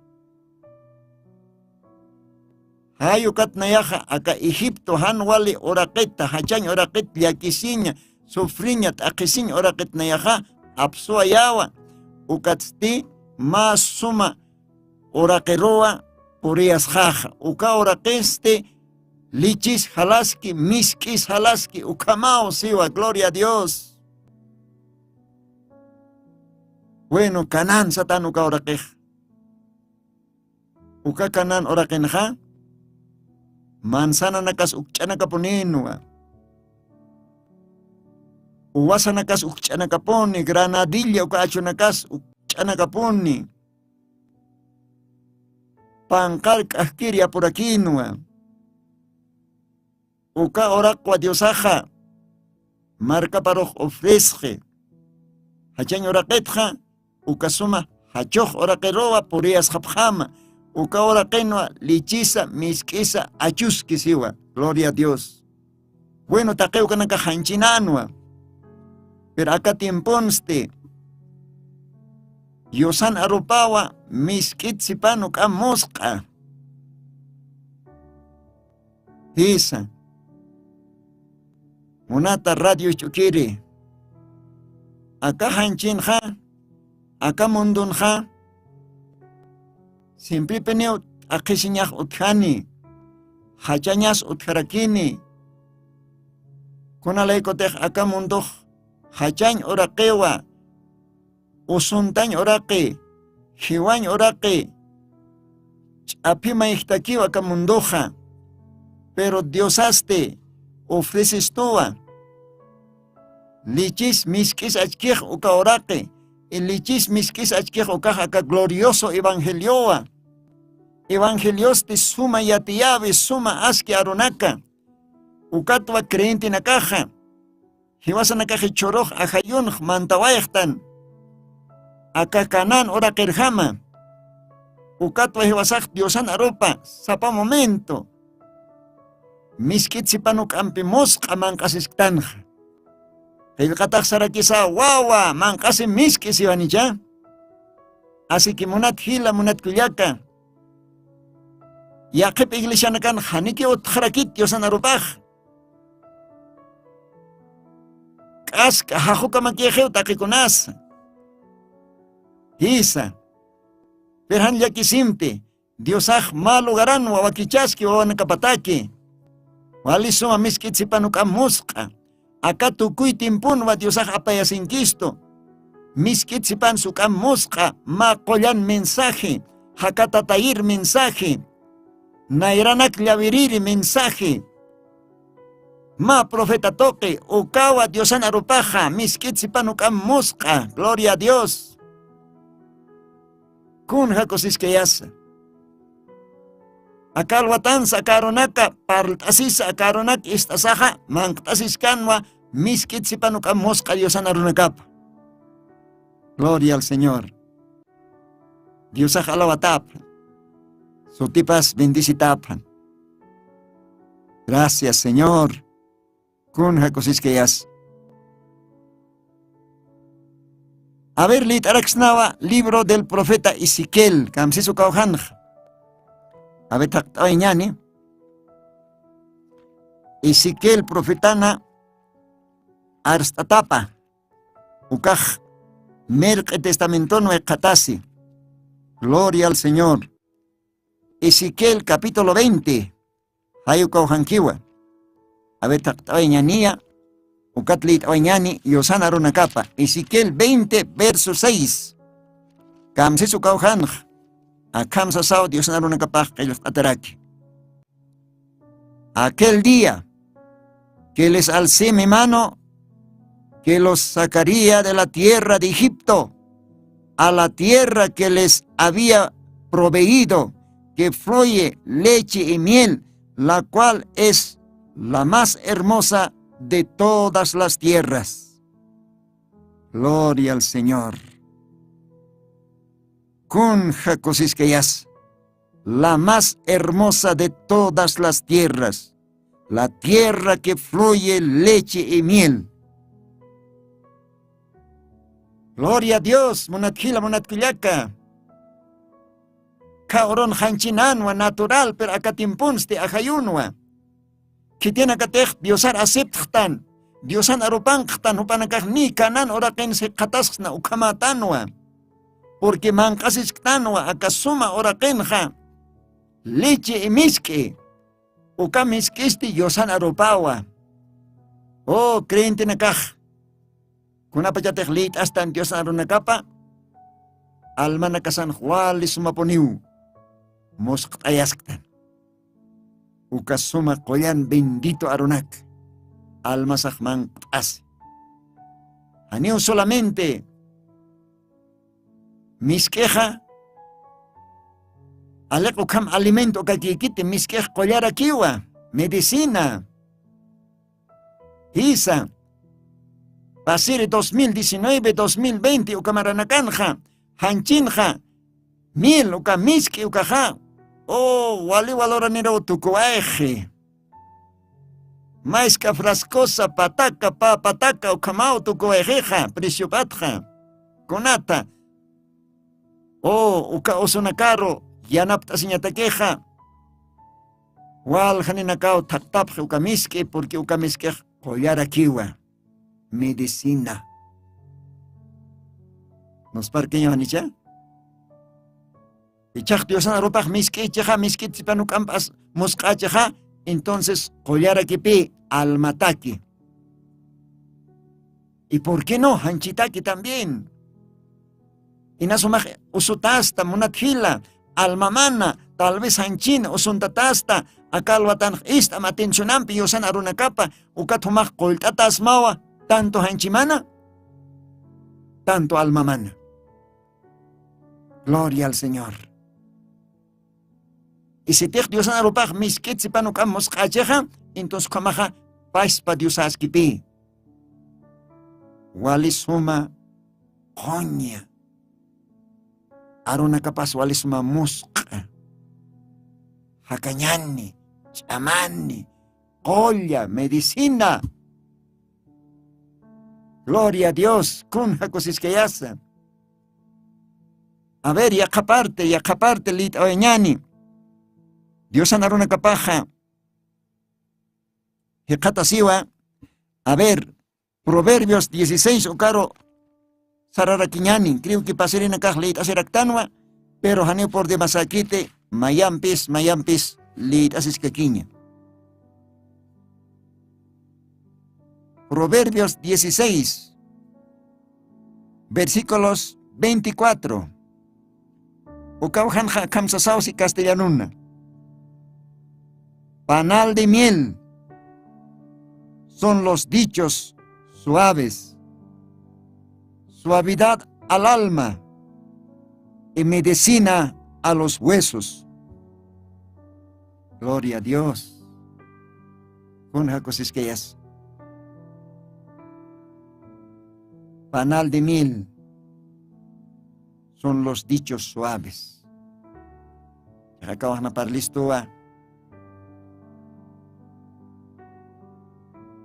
Jay ukat nayaxa aka egipto jan wali uraqita jachañ uraqit llakisiña sufriña t'aqhisiñ uraqit nayaxa apsuwayawa. Ukatsti mä suma uraqiruwa puriyasxaxa uka uraqisti lichis jalaski misk'is jalaski ukhamaw siwa gloria a dios. Bueno canaan satan uka uraqix uka canaan uraqinxa manzananakas ukch'anakapuninwa. Uwasanakas ukch'anakapuni, granadilla uka achunakas ukch'anakapuni. Panqar k'ajkir yapurakinwa. Uka uraqwa Diosaxa markaparux ofresqi. Jachañ uraqitxa uka suma jachux uraqiruwa puriyasxapxama. Uka uraqinwa lichisa misk'isa achuski siwa. Gloria a Dios. Bueno, taqi ukanaka janchinanwa. Pero aka tiemponsti yusan arupawa misk'it sipan uk'am musq'a. Jisa. Munata radio ch'ukiri. Aka janchinxa, aka mundunxa, simpripiniw t'aqhisiñax utjani, jachañas utjarakini. Kunalaykutix aka mundux jachañ uraqiwa, usuntañ uraqi, jiwañ uraqi, ch'aphi mayjtakiw aka munduxa. Pero Diosasti ofrecistuwa. Lichis misk'is achkix uka uraqi, y lichis misk'is achkix ukax aka glorioso evangeliowa. Evangeliosti suma yatiyäwi, suma aski arunaka. Ukatwa creyentenakaxa jiwasanakax jichhürux ajayunx mantawayxtan aka Canaán uraqirjama. Ukatwa jiwasax Diosan arupa sapa momento misk'it sipan uk'ampi musq'a manq'asisktanxa. Qillqatax sarakisa wawa manq'asi misk'i siwanicha. Asiki munat jila, munat kullaka, yaqhip iglesianakan janiki utxarakit Diosan arupax. K'ask'a jaxukamakixiw taqikunasa. Jisa. Pero jan llakisimpi Diosax mä lugaranwa wakichaski wawanakapataki. Wali suma misk'it sipan uk'am musq'a. Aka tukuy tiemponwa Diosax apayasinkistu. Misk'it sipan suk'am musq'a mä qullan mensaje, jakatatayir mensaje, nayranak llawiriri mensaje. Mä profeta tuqi ukawa Diosan arupaxa misk'it sipan uk'am musq'a. Gloria a Dios. Kunja kusiskayasa. Aka alwatansa aka arunaka parlt'asisa aka arunak ist'asaxa manqt'asiskanwa misk'it sipan uk'am musq'a Diosan arunakapa. Gloria al Señor. Diosax alawatapxan. Sutipas bendicitapxan. Gracias, Señor. Kunja kusiskayas. A ver, lït'araksnawa libro del profeta Ezequiel, kamsisu kawjanxa. A ver, thaqt'awayñani. Ezequiel profetana arst'atapa. Ukax Mirq'i Testamentonwa qhatasi. Gloria al Señor. Ezequiel capítulo veinte. Jay ukaw jankiwa. A ver, thaqt'awayñaniya, ukat lït'awayñani Diosan arunakapa. Ezequiel veinte, verso seis. Kamsis ukaw janx. Akham sasaw Diosan arunakapax qillqt'ataraki. Aquel día que les alcé mi mano, que los sacaría de la tierra de Egipto, a la tierra que les había proveído, que fluye leche y miel, la cual es la más hermosa de todas las tierras. Gloria al Señor. Kunja kusiskayas, la más hermosa de todas las tierras, la tierra que fluye leche y miel. Gloria a Dios, munat jila, munat kullaka. Kha urun janchinanwa natural, pero aka tiemponsti ajayunwa. Khitinakatix Diosar aceptxtan, Diosan arupanxtan, jupanakax ni Canaán uraqin sikxatasxsna ukhamätanwa. Porque manq'asisktanwa aka suma uraqinxa, leche y misk'i. Uka misk'isti Diosan arupawa. Oh, creyentenakax, kunapachatix lït'astan Diosan arunakapa, almanakasanx wali sumapuniw musqt'ayasktan. Uka suma qullan bendito arunak, almasax manqt'asi. Janiw solamente misk'ixa aliq ukham alimento ukakïkiti, misk'ix qullarakiwa, medicina. Jisa, pasiri dos mil diecinueve dos mil veinte ukamaranakanxa janchinxa mil uka misk'i ukaxa, o wali waloraniraw tukuwayxi. Maysk'a frascosa pataka pa pataka ukhamaw tukuwayxixa preciopatxa. Kunata o uka usunakaru yanapt'asiñatakixa, waljaninakaw thaqtapxi uka misk'i, porque uka misk'ix qullarakiwa, medicina. Nusparkiño janicha? Ichax diosan arupax misk'ichixa, misk'it sipanuk'amp'as musq'achixa, entonces qullarakipï almataki. Y por qué no janchitaki también? Inasumax usutasta munat jila, almamana tal vez janchin usuntatasta, akalwatanx ist'am atencionampi yusan arunakapa, ukat jumax qullt'atasmawa, tanto janchimana, tanto almamana. Gloria al Señor. Isitix diosan arupax misk'it sipanuk'am musq'achixa, entonces ukhamaxa paspa diosaskipï. Wali suma quña, arunakapas wali suma musq'a, jakañani, ch'amani, qulla, medicina. Gloria a dios. Kunja kusiskayasa? A ver, yaqhaparte yaqhaparte lït'awayañani. Diosan arunakapaxa jikxatasiwa. A ver, proverbios dieciséis ukaru sararakiñani, creo que pasirinakax lït'asiraktanwa, pero janiw por demasäkiti, mayampis mayampis lït'asiskakiña. Proverbios dieciséis, versículos veinticuatro. Ukawjanxa kamsasawsi castellanuna. Panal de miel son los dichos suaves, suavidad al alma y medicina a los huesos. Gloria a dios. Kunja kusiskayas? Panal de miel son los dichos suaves. Chaqakawaxna parlistuwa.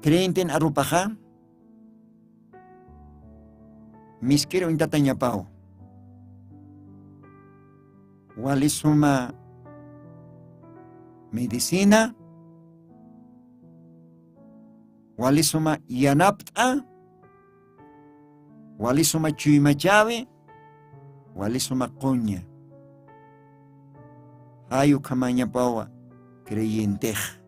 Creyentin arupaxa misk'ir uñtatañapaw. Wali suma medicina, wali suma yanapt'a, wali suma chuymachawi, wali suma quña. Jay ukhamañapawa creyentex.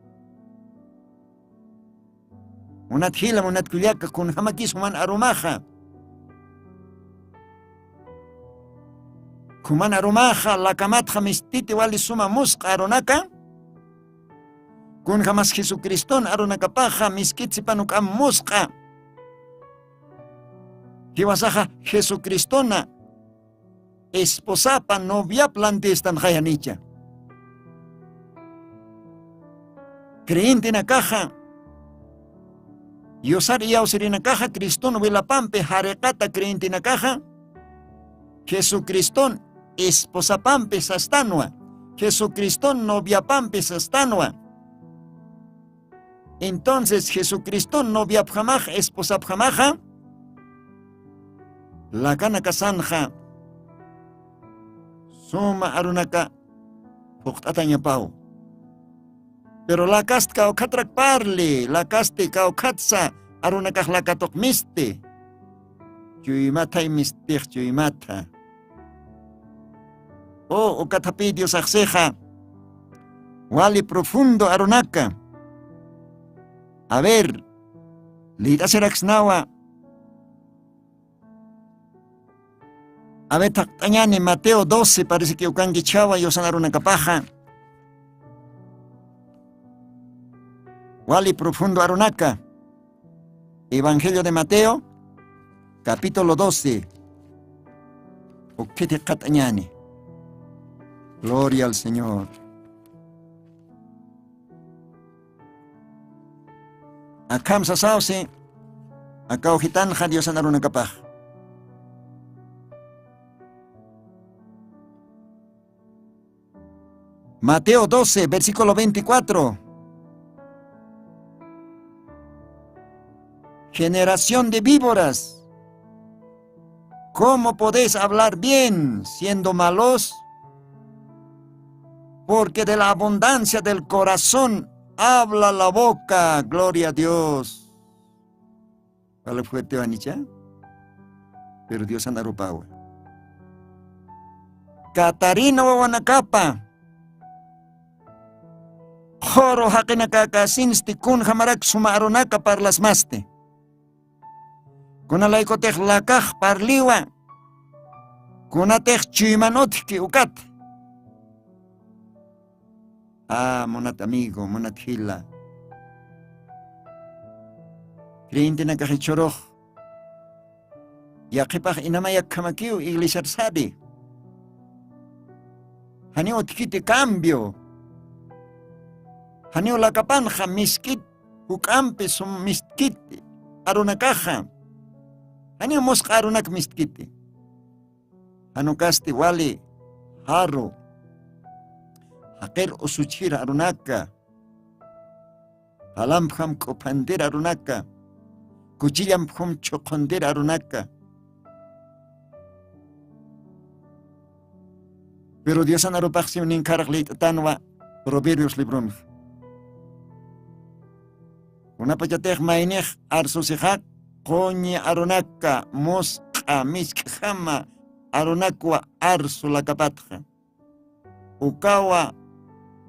Munat jila munat kullaka, kunjamakis juman arumaxa? Juman arumaxa lakamatxa mistiti wali suma musqa arunaka. Kunjamas jesucriston arunakapaxa misk'it sipan uk'am musqa. Jiwasaxa jesucristona esposapa noviap lantistan jayanicha. Creyentenakaxa yusar iyawsirinakaxa criston wilapampi jariqata creyentenakaxa jesucriston esposapampi sastanwa, jesucriston noviapampi sastanwa. Entonces jesucriston noviapjamax esposapjamaxa lakanakasanxa suma arunaka phuqt'atañapaw. Pero lakast kawkhatrak parli, lakasti kawkhatsa arunakax lakatuq misti. Chuymathay mistix chuymatha. O ukathapi diosaxsixa wali profundo arunaka. A ver, lït'asiraksnawa. A ver, thaqt'añani mateo doce parece que ukanki chhawa yusan arunakapaxa. Wali profundo arunaka. Evangelio de mateo, capítulo doce. Ukhiti qat'añani. Gloria al Señor. Akham sasawsi. Akaw jitanxa Diosan arunakapax. Mateo doce, versículo veinticuatro. Generación de víboras, ¿cómo podéis hablar bien siendo malos? Porque de la abundancia del corazón habla la boca. Gloria a Dios. Wali fuerte wanicha. Pero Diosan arupawa. Catarina wawanakapa. Qhuru jaqinakakasinsti kunjamarak suma arunaka parlasmasti. Kunalaykutix lakax parliwa. Kunatix chuyman utjki ukat. Ah, munat amigo, munat jila. Creyentenakax jichhürux. Yaqhipax inama yakhamakiw iglesiar sari. Janiw utjkiti cambio. Janiw lakapanxa misk'it juk'ampi sum misk'it arunakaxa. Janiw musq'a arunak misk'iti. Janukasti wali jaru. Jaqir usuchjir arunaka. Jalampjam k'uphantir arunaka. Kuchillampjam chhuqhuntir arunaka. Pero Diosan arupaxsiw ninkharaq liyt'atanwa Proverbios libronxa. Kunapachatix maynix arsusixa quñi arunaka musq'a misk'jama arunakwa arsu lakapatxa. Ukawa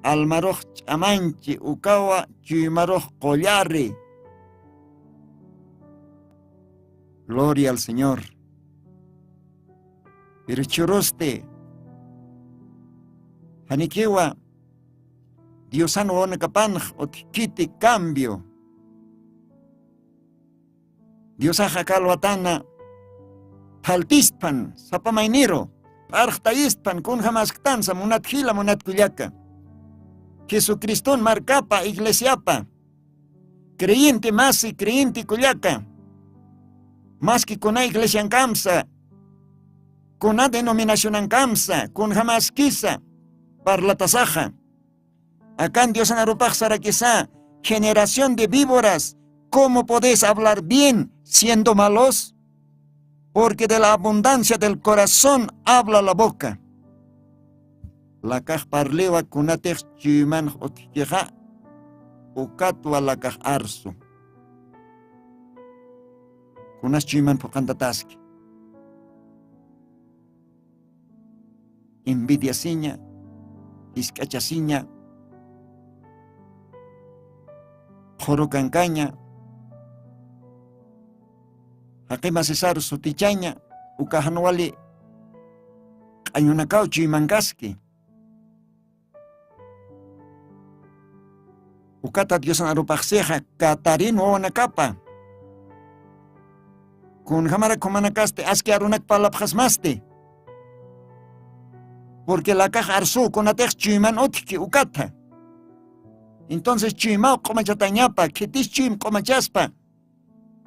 almarux ch'amanchi, ukawa chuymarux qullari. Gloria al Señor. Pero jichhürusti janikiwa Diosan wawanakapanx utjkiti cambio. Diosax aka alwatana thaltistpan sapa mayniru, p'arxtayistpan kunjamasktansa munat jila munat kullaka. Jesucriston markapa iglesiapa. Creyente masi, creyente kullaka. Maski kuna iglesiankamsa, kuna denominacionankamsa, kunjamaskisa parlatasaxa. Akan Diosan arupax sarakisa, generación de víboras, ¿cómo podéis hablar bien siendo malos? Porque de la abundancia del corazón habla la boca. Lakax parliwa kunatix chuymanx utjkixa, ukatwa lakax arsu. Kunas chuyman phuqhantataski. Envidiasiña, jisk'achasiña, qhuru kankaña, jaqi masisaru sutichaña, uka jan wali q'añunakaw chuymankaski. Ukata Diosan arupaxsixa katarin wawanakapa. Kunjamarak jumanakasti aski arunak parlapxasmasti. Porque lakax arsu kunatix chuyman utjki ukata. Entonces chuymaw q'umachatañapa, khitis chuym q'umachaspa.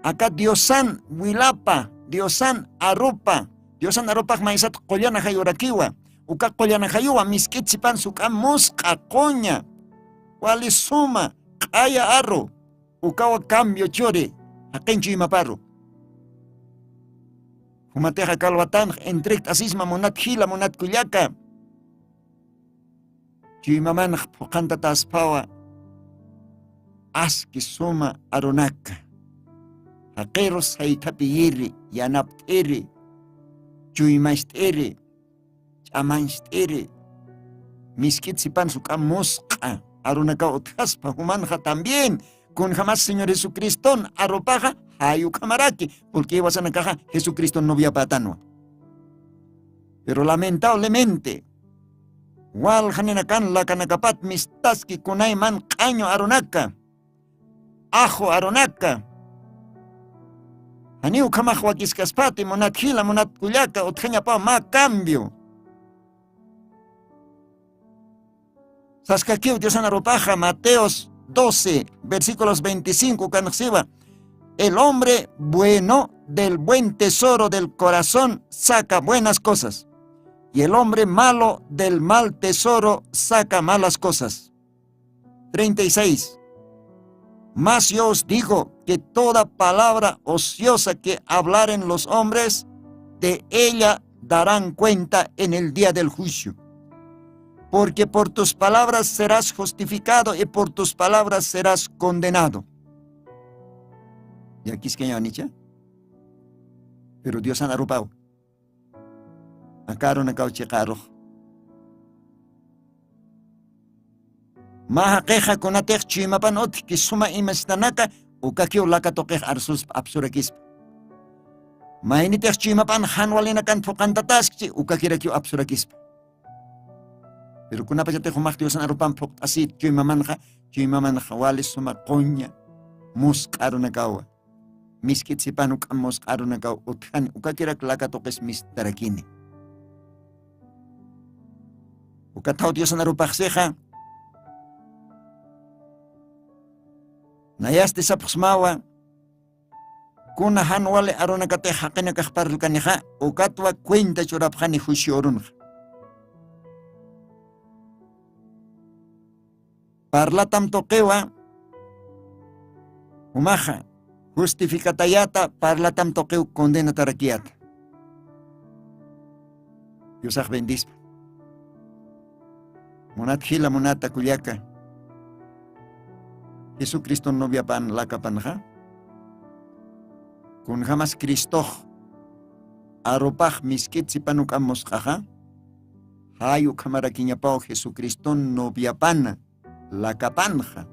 Aka Diosan wilapa, Diosan arupa, Diosan arupax maysat qullana jayurakiwa. Uka qullana jayuwa misk'it sipan suk'am musq'a quña. Wali suma, q'aya aru. Ukawa cambio churi, jaqin chuymaparu. Jumatix aka alwatanx entregt'asisma munat jila, munat kullaka. Chuymamanx phuqhantatäspawa aski suma arunaka. Jaqiru saythapiyiri, yanapt'iri, chuymacht'iri, ch'amancht'iri, misk'it sipan suk'am musq'a arunakaw utjaspa jumanxa también. Kunjamas Señor Jesucriston arupaxa jay ukhamaraki, porque jiwasanakaxa Jesucriston noviapätanwa. Pero lamentablemente, walja ninakan lakanakapat mistaski kunayman q'añu arunaka, ajo arunaka, Janiw ukhamax wakiskaspati, munat jila, munat kullaka, utjañapaw mä cambio. Saskakiw Diosan arupaxa Mateos doce, versículos veinticinco, ukanxsiwa: "El hombre bueno del buen tesoro del corazón saca buenas cosas, y el hombre malo del mal tesoro saca malas cosas". Treinta y seis: "Mas yo os digo que toda palabra ociosa que hablaren los hombres, de ella darán cuenta en el día del juicio. Porque por tus palabras serás justificado y por tus palabras serás condenado". Llakiskañänicha? Pero Diosan arupaw. Aka arunakaw chiqa arux. Mä jaqixa kunatix chuymapan utjki suma imastanaka, ukakiw laka tuqix arsuspa, apsurakispa. Maynitix chuymapan jan walinakan phuqantataskchi, ukakirakiw apsurakispa. Pero kunapachatix jumax Diosan arupan phuqt'asït chuymamanxa, chuymamanxa wali suma quña musq'a arunakawa. Misk'it sipan juk'amp musq'a arunakaw utjani, ukakirak laka tuqis mistarakini. Ukathaw Diosan arupaxsixa, nayasti sapxsmawa, kuna jan wali arunakatix jaqinakax parlkanixa, ukatwa cuenta churapxani juicio urunxa. Parlatam tuqiwa, jumaxa justificatayata, parlatam tuqiw condenatarakiyata. Diosax bendispa. Munat jila, munata kullaka, Jesucriston noviapan lakapanxa, kunjamas Cristox arupax misk'it sipan juk'amp musq'axa, jay ukhamarakiñapaw Jesucriston noviapana, lakapanxa,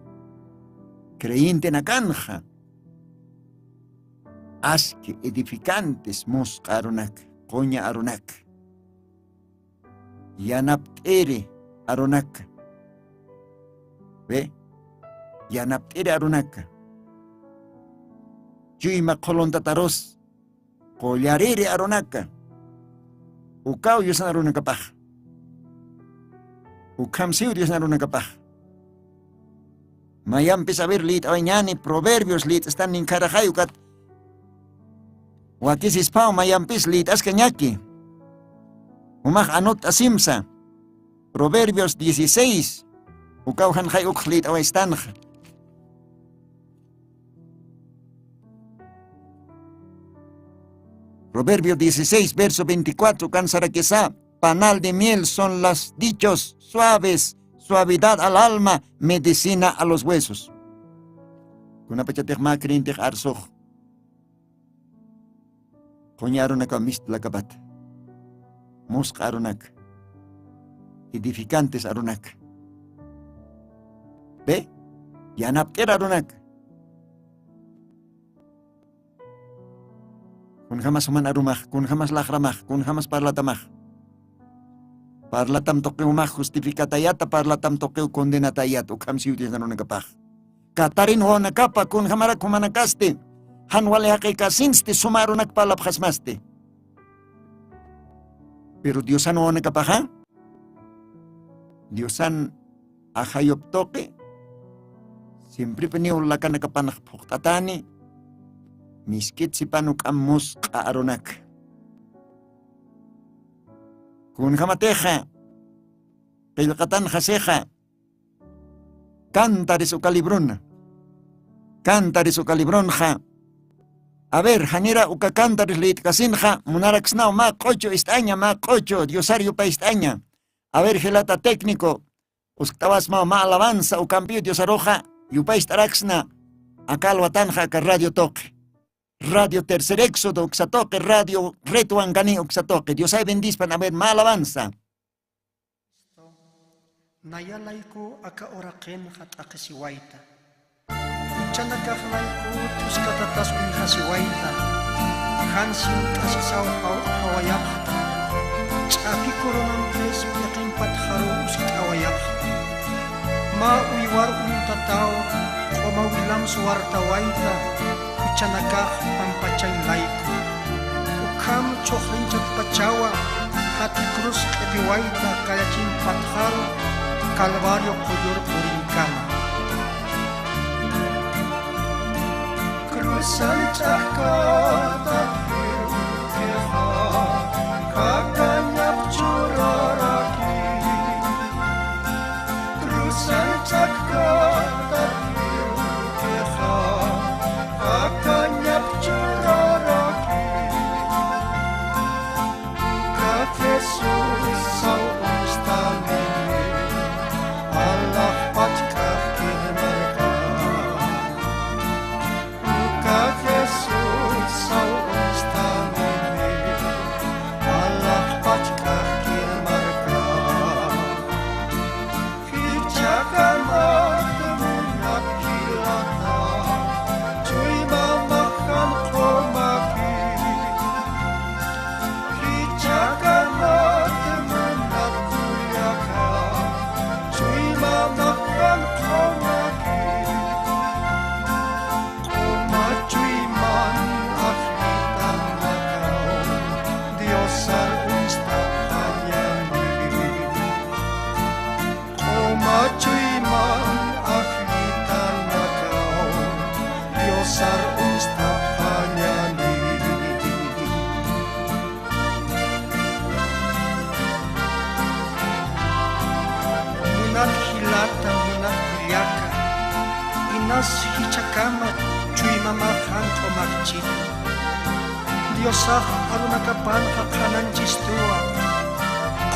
creyentenakanxa, aski edificantes musq'a arunak, quña arunak, yanapt'iri arunaka. Ve, yanapt'iri arunaka. Chuyma qhuluntatarus qullariri arunaka. Ukaw Diosan arunakapax. Ukham siw Diosan arunakapax. Mayampis, a ver, lït'awayañäni, Proverbios lït'astan ninkharaxay ukat. Wakisispaw mayampis lït'askañaki. Jumax anot'asimsa. Proverbios dieciséis. Ukaw janxay ukx lït'awayistanxa. Proverbio dieciséis, verso veinticuatro, ukan sarakisa: "Panal de miel son los dichos suaves, suavidad al alma, medicina a los huesos". Kunapachatix mä creyentix arsux, quña arunakaw mist lakapat, musq'a arunak, edificantes arunak, ve, yanapt'ir arunak. Kunjamas juman arumax, kunjamas laxramax, kunjamas parlatamax. Parlatam tuqiw jumax justificatayata, parlatam tuqiw condenatayata, ukham siw Dios arunakapax. Katarin wawanakapa, kunjamarak jumanakasti jan wali jaqïkasinsti, suma arunak parlapxasmasti. Pero Diosan wawanakapaxa, Diosan ajayup tuqi, siemprepiniw lakanakapanx phuqt'atani, misk'it sipan juk'amp musq'a arunak. Kunjamatixa, qillqatanxasixa, Cantares uka librona. Cantares uka libronxa. A ver, janira uka Cantares lït'kasinxa, munaraksnaw mä q'uchu ist'aña, mä q'uchu, Diosar yupay ist'aña. A ver, jilata técnico, uskt'awasmaw mä alabanza, ukampiw Diosaruxa yupay ist'araksna, aka alwatanxa aka radio tuqi. Radio Tercer Éxodo uksa tuqi, Radio Red Wankani uksa tuqi. Diosay bendispan, a ver, mä alabanza. Naya layku aka uraqinxa t'aqhisiwayta. Juchanakax layku t'uskatatas uñjasiwayta. Jan siwt'asisaw jaw-, jawayapxta. Ch'api coronampis p'iqimpat jaruw uskt'awayapxta. Mä uywar uñtataw q'uma wilamps wartawayta. Juchanakax pampachañ Ukham chhuxrinchatpachawa jati cruz q'itiwayta kallachin patxaru Calvario qullur purinkama. Cruzan ch'akata jirukixa, jakañap churaraki. Cruzan ch'akata jirukixa, jakañap churaraki. Uka Jesús saw uñst'ani, alaxpach k'ajkir marka. Uka Jesús saw uñst'ani, alaxpach k'ajkir marka. Jichhakamat munat jilata, chuymamax jan q'umaki. Jichhakamat munat kullaka, chuymamax jan q'umaki. Q'uma chuyman ajllitanakaw, Diosar uñst'apxañäni. Q'uma chuyman ajllitanakaw, Diosar uñst'apxañäni. Munat jilata, munat kullaka, inas jichhakama chuymamax jan q'umakchiti. Diosax arunakapanxa qhanañchistuwa,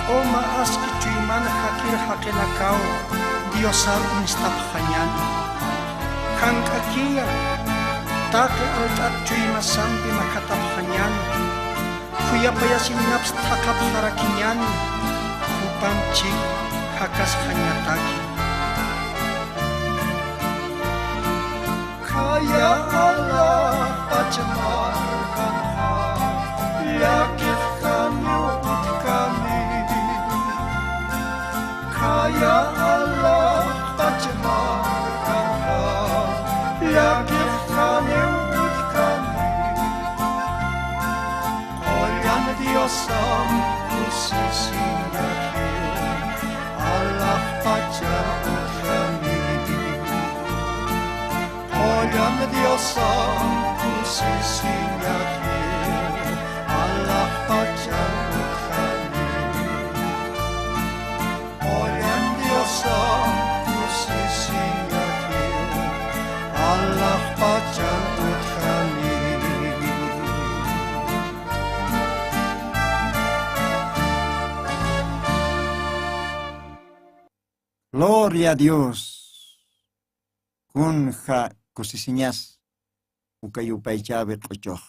q'uma aski chuyman jakir jaqinakaw Diosar uñst'apxañäni. Jank'akiya, taqi alt'at chuymasampi makhatapxañäni. Khuyapayasiñaps thaqhapxarakiñäni, jupan chik jakasxañataki. Khaya alaxpach markanxa, llakixkaniw utjkani. Khaya alaxpach markanxa, llakixkaniw utjkani. Qullan Diosan kusisiñakiw, alaxpachar utjkani. Qullan Diosan kusisiñakiw, alaxpachar utjkani. Qullan Diosan kusisiñakiw, alaxpachar utjkani. Gloria a Dios. Kunja kusisiñas uka yupaychäwi q'uchux.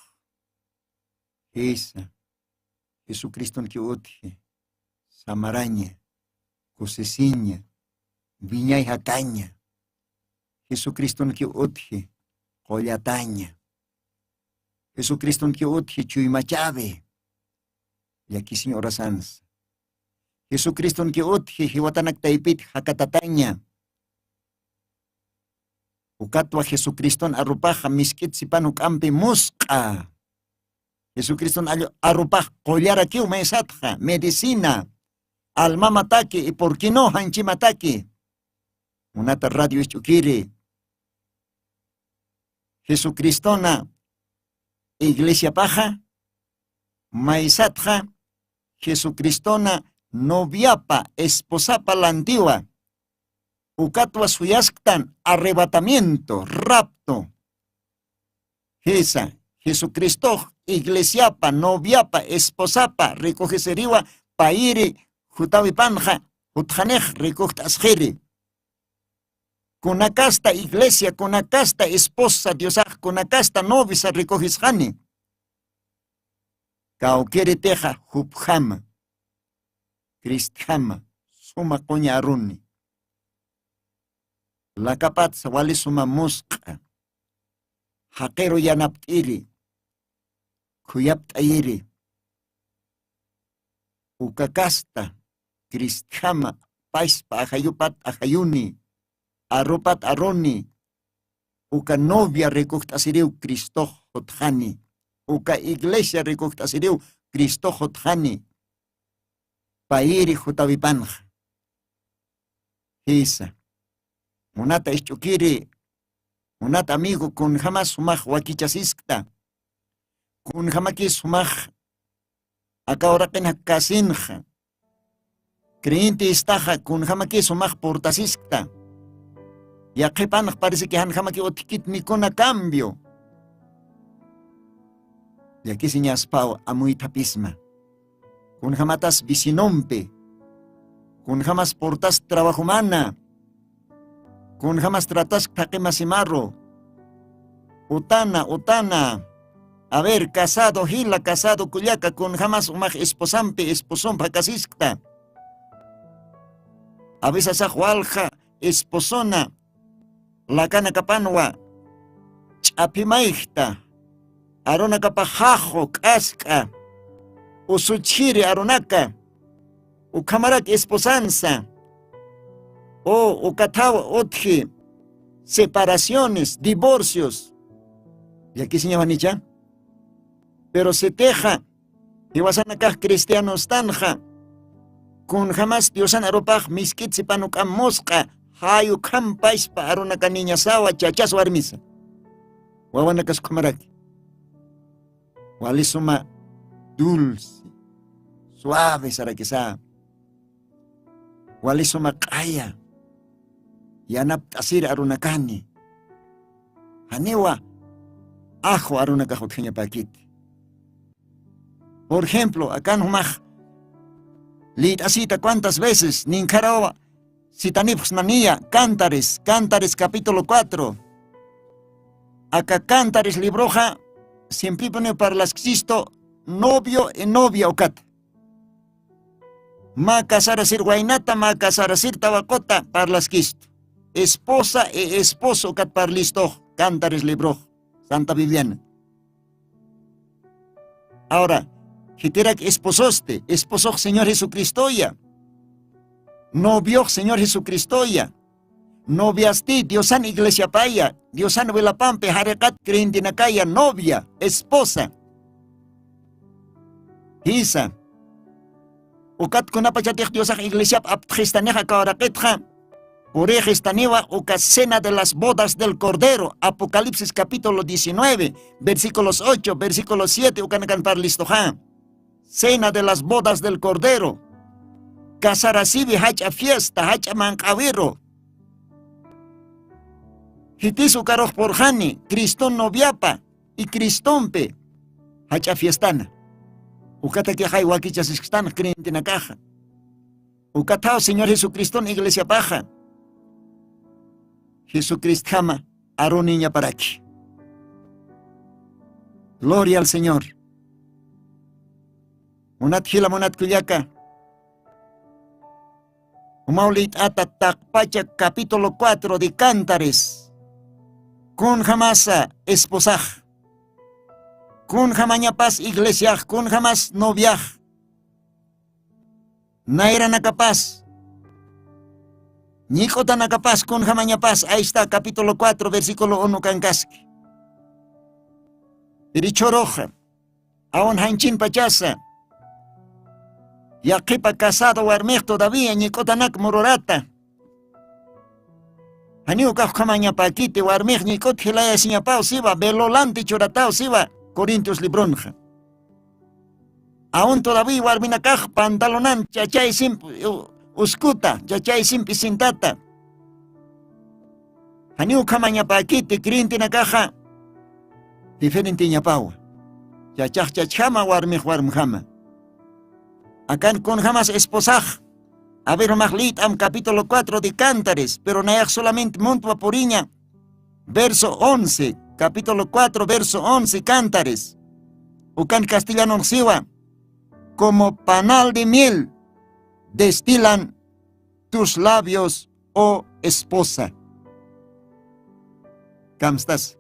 Jisa, Jesucristonkiw utji, samaraña, kusisiña, wiñay jakaña. Jesucristonkiw utji, qullataña. Jesucristonkiw utji, chuymachäwi. Llakisiñ urasansa. Jesucristonkiw utji, jiwatanak taypit jakatataña. Ukatwa Jesucriston arupaxa misk'it sipan juk'ampi musq'a. Jesucriston allu-, arupax qullarakiw maysatxa, medicina, almamataki, y por qué no, janchimataki. Munata radio isch'ukiri. Jesucristona iglesiapaxa, maysatxa, Jesucristona noviapa, esposapa lantiwa. Ukatwa suyasktan arrebatamiento, rapto. Jisa, Jesucristox iglesiapa, noviapa, esposapa recogesiriwa, payiri jutawipanxa, jutxanix recogt'asxiri. Kunakasta iglesia, kunakasta esposa Diosax, kunakasta novisa recogesxani. Kawkiritixa jupjama, Cristjama, suma quña aruni. Lakapatsa wali suma musq'a. Jaqiru yanapt'iri, khuyapt'ayiri. Uka kasta, Cristjama, paspa ajayupat ajayuni, arupat aruni, uka novia recogt'asiriw Cristox jutxani. Uka iglesia rikukt'asiriw cristox jutxani. Payiri jutawipanxa. Jisa, munata isch'ukiri, munata amigo, kunjämas jumax wakichasiskta? Kunjämakis jumax aka uraqin jakkasinxa? Creyente istaxa kunjämakis jumax purtasiskta? Yaqhipanx parisiki janjämaki utjkit nikuna cambio. Llakisiñaspaw amuythapisma. Kunjämatas vecinompi, kunjämas purtas trabajomana, kunjämas tratask thaqimasimaru, utana utana. A ver, casado jila, casado kullaka, kunjämas umax esposampi esposomp jakasiskta? Avisasax walja esposona lakanakapanwa ch'aphimayjta, arunakapax jaxu k'ask'a usuchjiri arunaka. Ukhamarak esposansa o ukathaw utji separaciones, divorcios. Llakisiñawanicha? Pero sitixa jiwasanakax cristianostanxa kunjämas diosan arupax misk'it sipan uk'am musq'a, jay ukham payspa arunakaniñasawa chachas warmisa. Wawanakas ukhamaraki walisuma dulce, suave sarakisa. Walisuma q'aya yanapt'asir arunakani. Janiwa ajo arunakax utjañapäkiti. Por ejemplo, akan jumax lït'asita cuantas veces ninkharawa sitanipxsnaniya. Cántares, Cántares capítulo cuatro. Aka Cántares libroxa simpripuniw parlaskistu novio y novia ukata. Mä casarasir waynata, mä casarasir tawaquta parlaskistu. Esposa y esposo ukat parlistux Cántares librox, Santa Bibliana. Ahora, jitirak espososti, esposox Señor Jesucristoya. Noviox Señor Jesucristoya. Noviasti Diosan iglesiapaya, Diosan wilapampi jariqat creyentenakaya, novia, esposa. Jisa. Ukat kunapachatix Diosax iglesiap aptxistanixa kawraqitxa, purixistaniwa uka cena de las bodas del Cordero, Apocalipsis capítulo diecinueve, versículos ocho, versículo siete, ukanakan parlistuxa. Cena de las bodas del Cordero. Casarasiwi jach'a fiesta, jach'a manq'awiru. Jitis ukarux purxani, Criston noviapa y Cristompi jach'a fiestana. Ukatakixay wakichasisktan creyentenakaxa. Ukathaw Señor Jesucriston iglesiapaxa. Jesucristjama aruniñaparaki. Gloria al Señor. Munat jila, munat kullaka. Umaw lït'ata taqpacha capítulo cuatro de Cántares. Kunjamasa esposax. Kunjamañapas iglesiax, kunjamas noviax. Nayranakapas, ñik'utanakapas, kunjamañapas, ahí está, capítulo cuatro, versículo uno kankaski. Irichhuruxa, awan janchin pachasa, yaqhipa casado warmix todavía ñik'utanak mururata. Janiw ukax ukhamañapäkiti, warmix ñik'ut jilayasiñapaw siwa, velo lanti churataw siwa, Corintios libronxa. Aun todavía warminakax pantalonan chachay simp, u, uskuta, chachay simpi sintata. Janiw ukhamañapäkiti, creyentenakaxa diferenteñapawa. Chachax chachjama, warmix warmjama. Akan kunjamas esposax. A ver, umax lït'am capítulo cuatro de Cántares, pero nayax solamente muntwa puriña. Verso once, capítulo cuatro, verso once, Cántares. Ukan castellanonx siwa, como panal de miel destilan tus labios, oh esposa. Kamstas.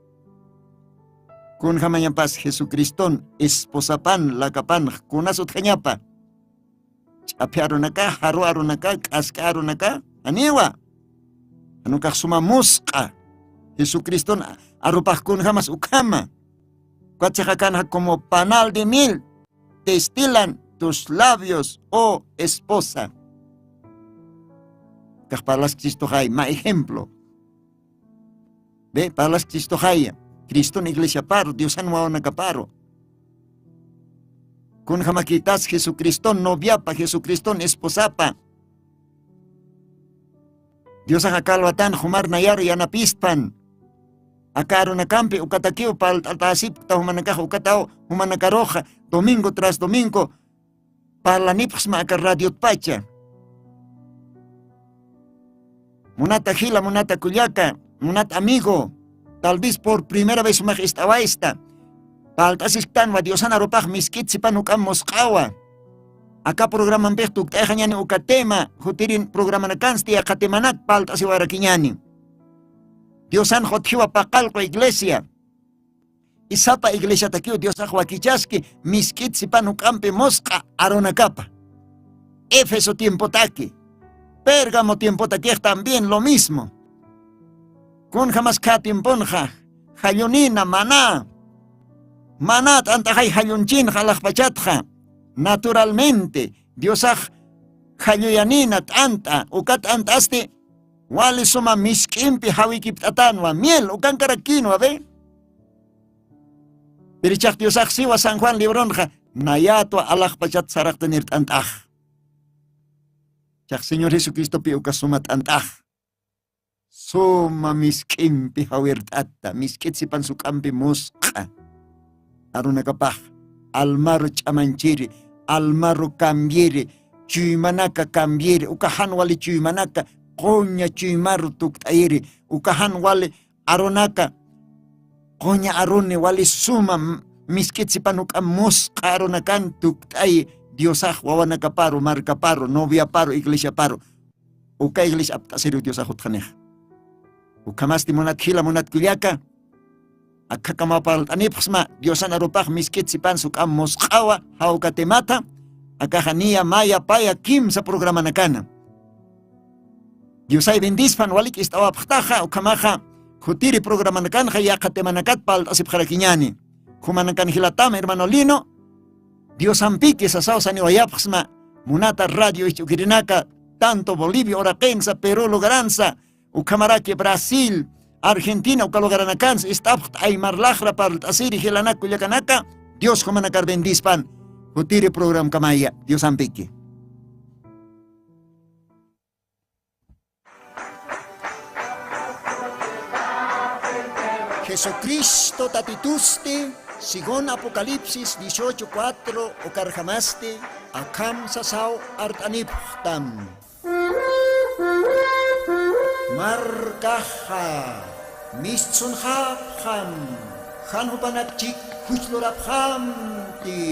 Kunjamañapas Jesucriston esposapan lakapanx kunas utjañapa. Ch'aphi arunaka, jaru arunaka, k'ask'a arunaka, janiwa. Jan ukax suma musq'a. Jesucriston arupax kunjamas ukhama. Ukatsixa kanxa como panal de miel destilan tus labios, oh esposa. Kax parlaskistuxay ma ejemplo. Ve, parlaskistuxaya Criston iglesiaparu, Diosan wawanakaparu. Kunjamakïtas Jesucriston noviapa, Jesucriston esposapa. Diosax aka alwatan jumar nayar yanapistpan. Aka arunakampi ukatakiw parlt'asipkta jumanakax, ukataw jumanakaruxa domingo tras domingo parlanipxsma aka radiotpacha. Munata jila, munata kullaka, munat amigo, tal vez por primera vez jumax ist'awaysta. Parlt'asisktanwa Diosan arupax misk'it sipan juk'amp musq'awa. Aka programampix tukt'ayxañäni uka tema, jutirin programanakansti yaqha temanak parlt'asiwarakiñäni. Diosanx utjiwa paqallqu iglesia. Isapa iglesiatakiw Diosax wakichaski misk'it sipan juk'ampi musq'a arunakapa. Éfeso tiempotaki, Pérgamo tiempotakix también lo mismo. Kunjamas khä tiemponxa jallunïna maná, maná t'ant'axay jallunchinxa alaxpachatxa. Naturalmente Diosax jalluyanïna t'ant'a, uka t'ant'asti wali suma misk'impi jawikipt'atänwa, miel ukankarakïnwa, ve. Pero ichax Diosax siwa San Juan libronxa, nayätwa alaxpachat saraqtanir t'ant'ax. Chax Señor Jesucristopi uka suma t'ant'ax suma misk'impi jawirt'ata, misk'it sipan suk'ampi musq'a. Arunakapax almaru ch'amanchiri, almaru cambiiri, chuymanaka cambiiri, uka jan wali chuymanaka quña chuymaru tukt'ayiri, uka jan wali arunaka quña aruni wali suma m-, misk'it sipan juk'amp musq'a arunakan tukt'ayi Diosax wawanakaparu, markaparu, noviaparu, iglesiaparu. Uka iglesia apt'asiriw Diosax utjanixa. Ukhamasti munat jila, munat kullaka, akhakamaw parlt'anipxsma Diosan arupax misk'it sipan suk'amp musq'awa, jawka temata, akaxa niya maya paya kimsa programanakana. Diosay bendispan, walik ist'awapxtaxa, ukhamaxa jutiri programanakanxa yaqha temanakat parlt'asipxarakiñäni. Jumanakan jilatam, hermano Lino, Diosampiki sasaw saniwayapxsma, munata radio isch'ukirinaka, tanto Bolivia uraqinsa, Perú lugaransa, ukhamaraki Brasil, Argentina, uka lugaranakansa ist'apxt aymar laxra parlt'asiri jilanak kullakanaka, Dios jumanakar bendispan, jutiri programkamaya, Diosampiki. Jesucristo Tatitusti, según Apocalipsis dieciocho cuatro, ukarjamasti, akham sasaw art'anipxtam. Markaxa mistsunxapxam, jan jupanakchik juch lurapxamti.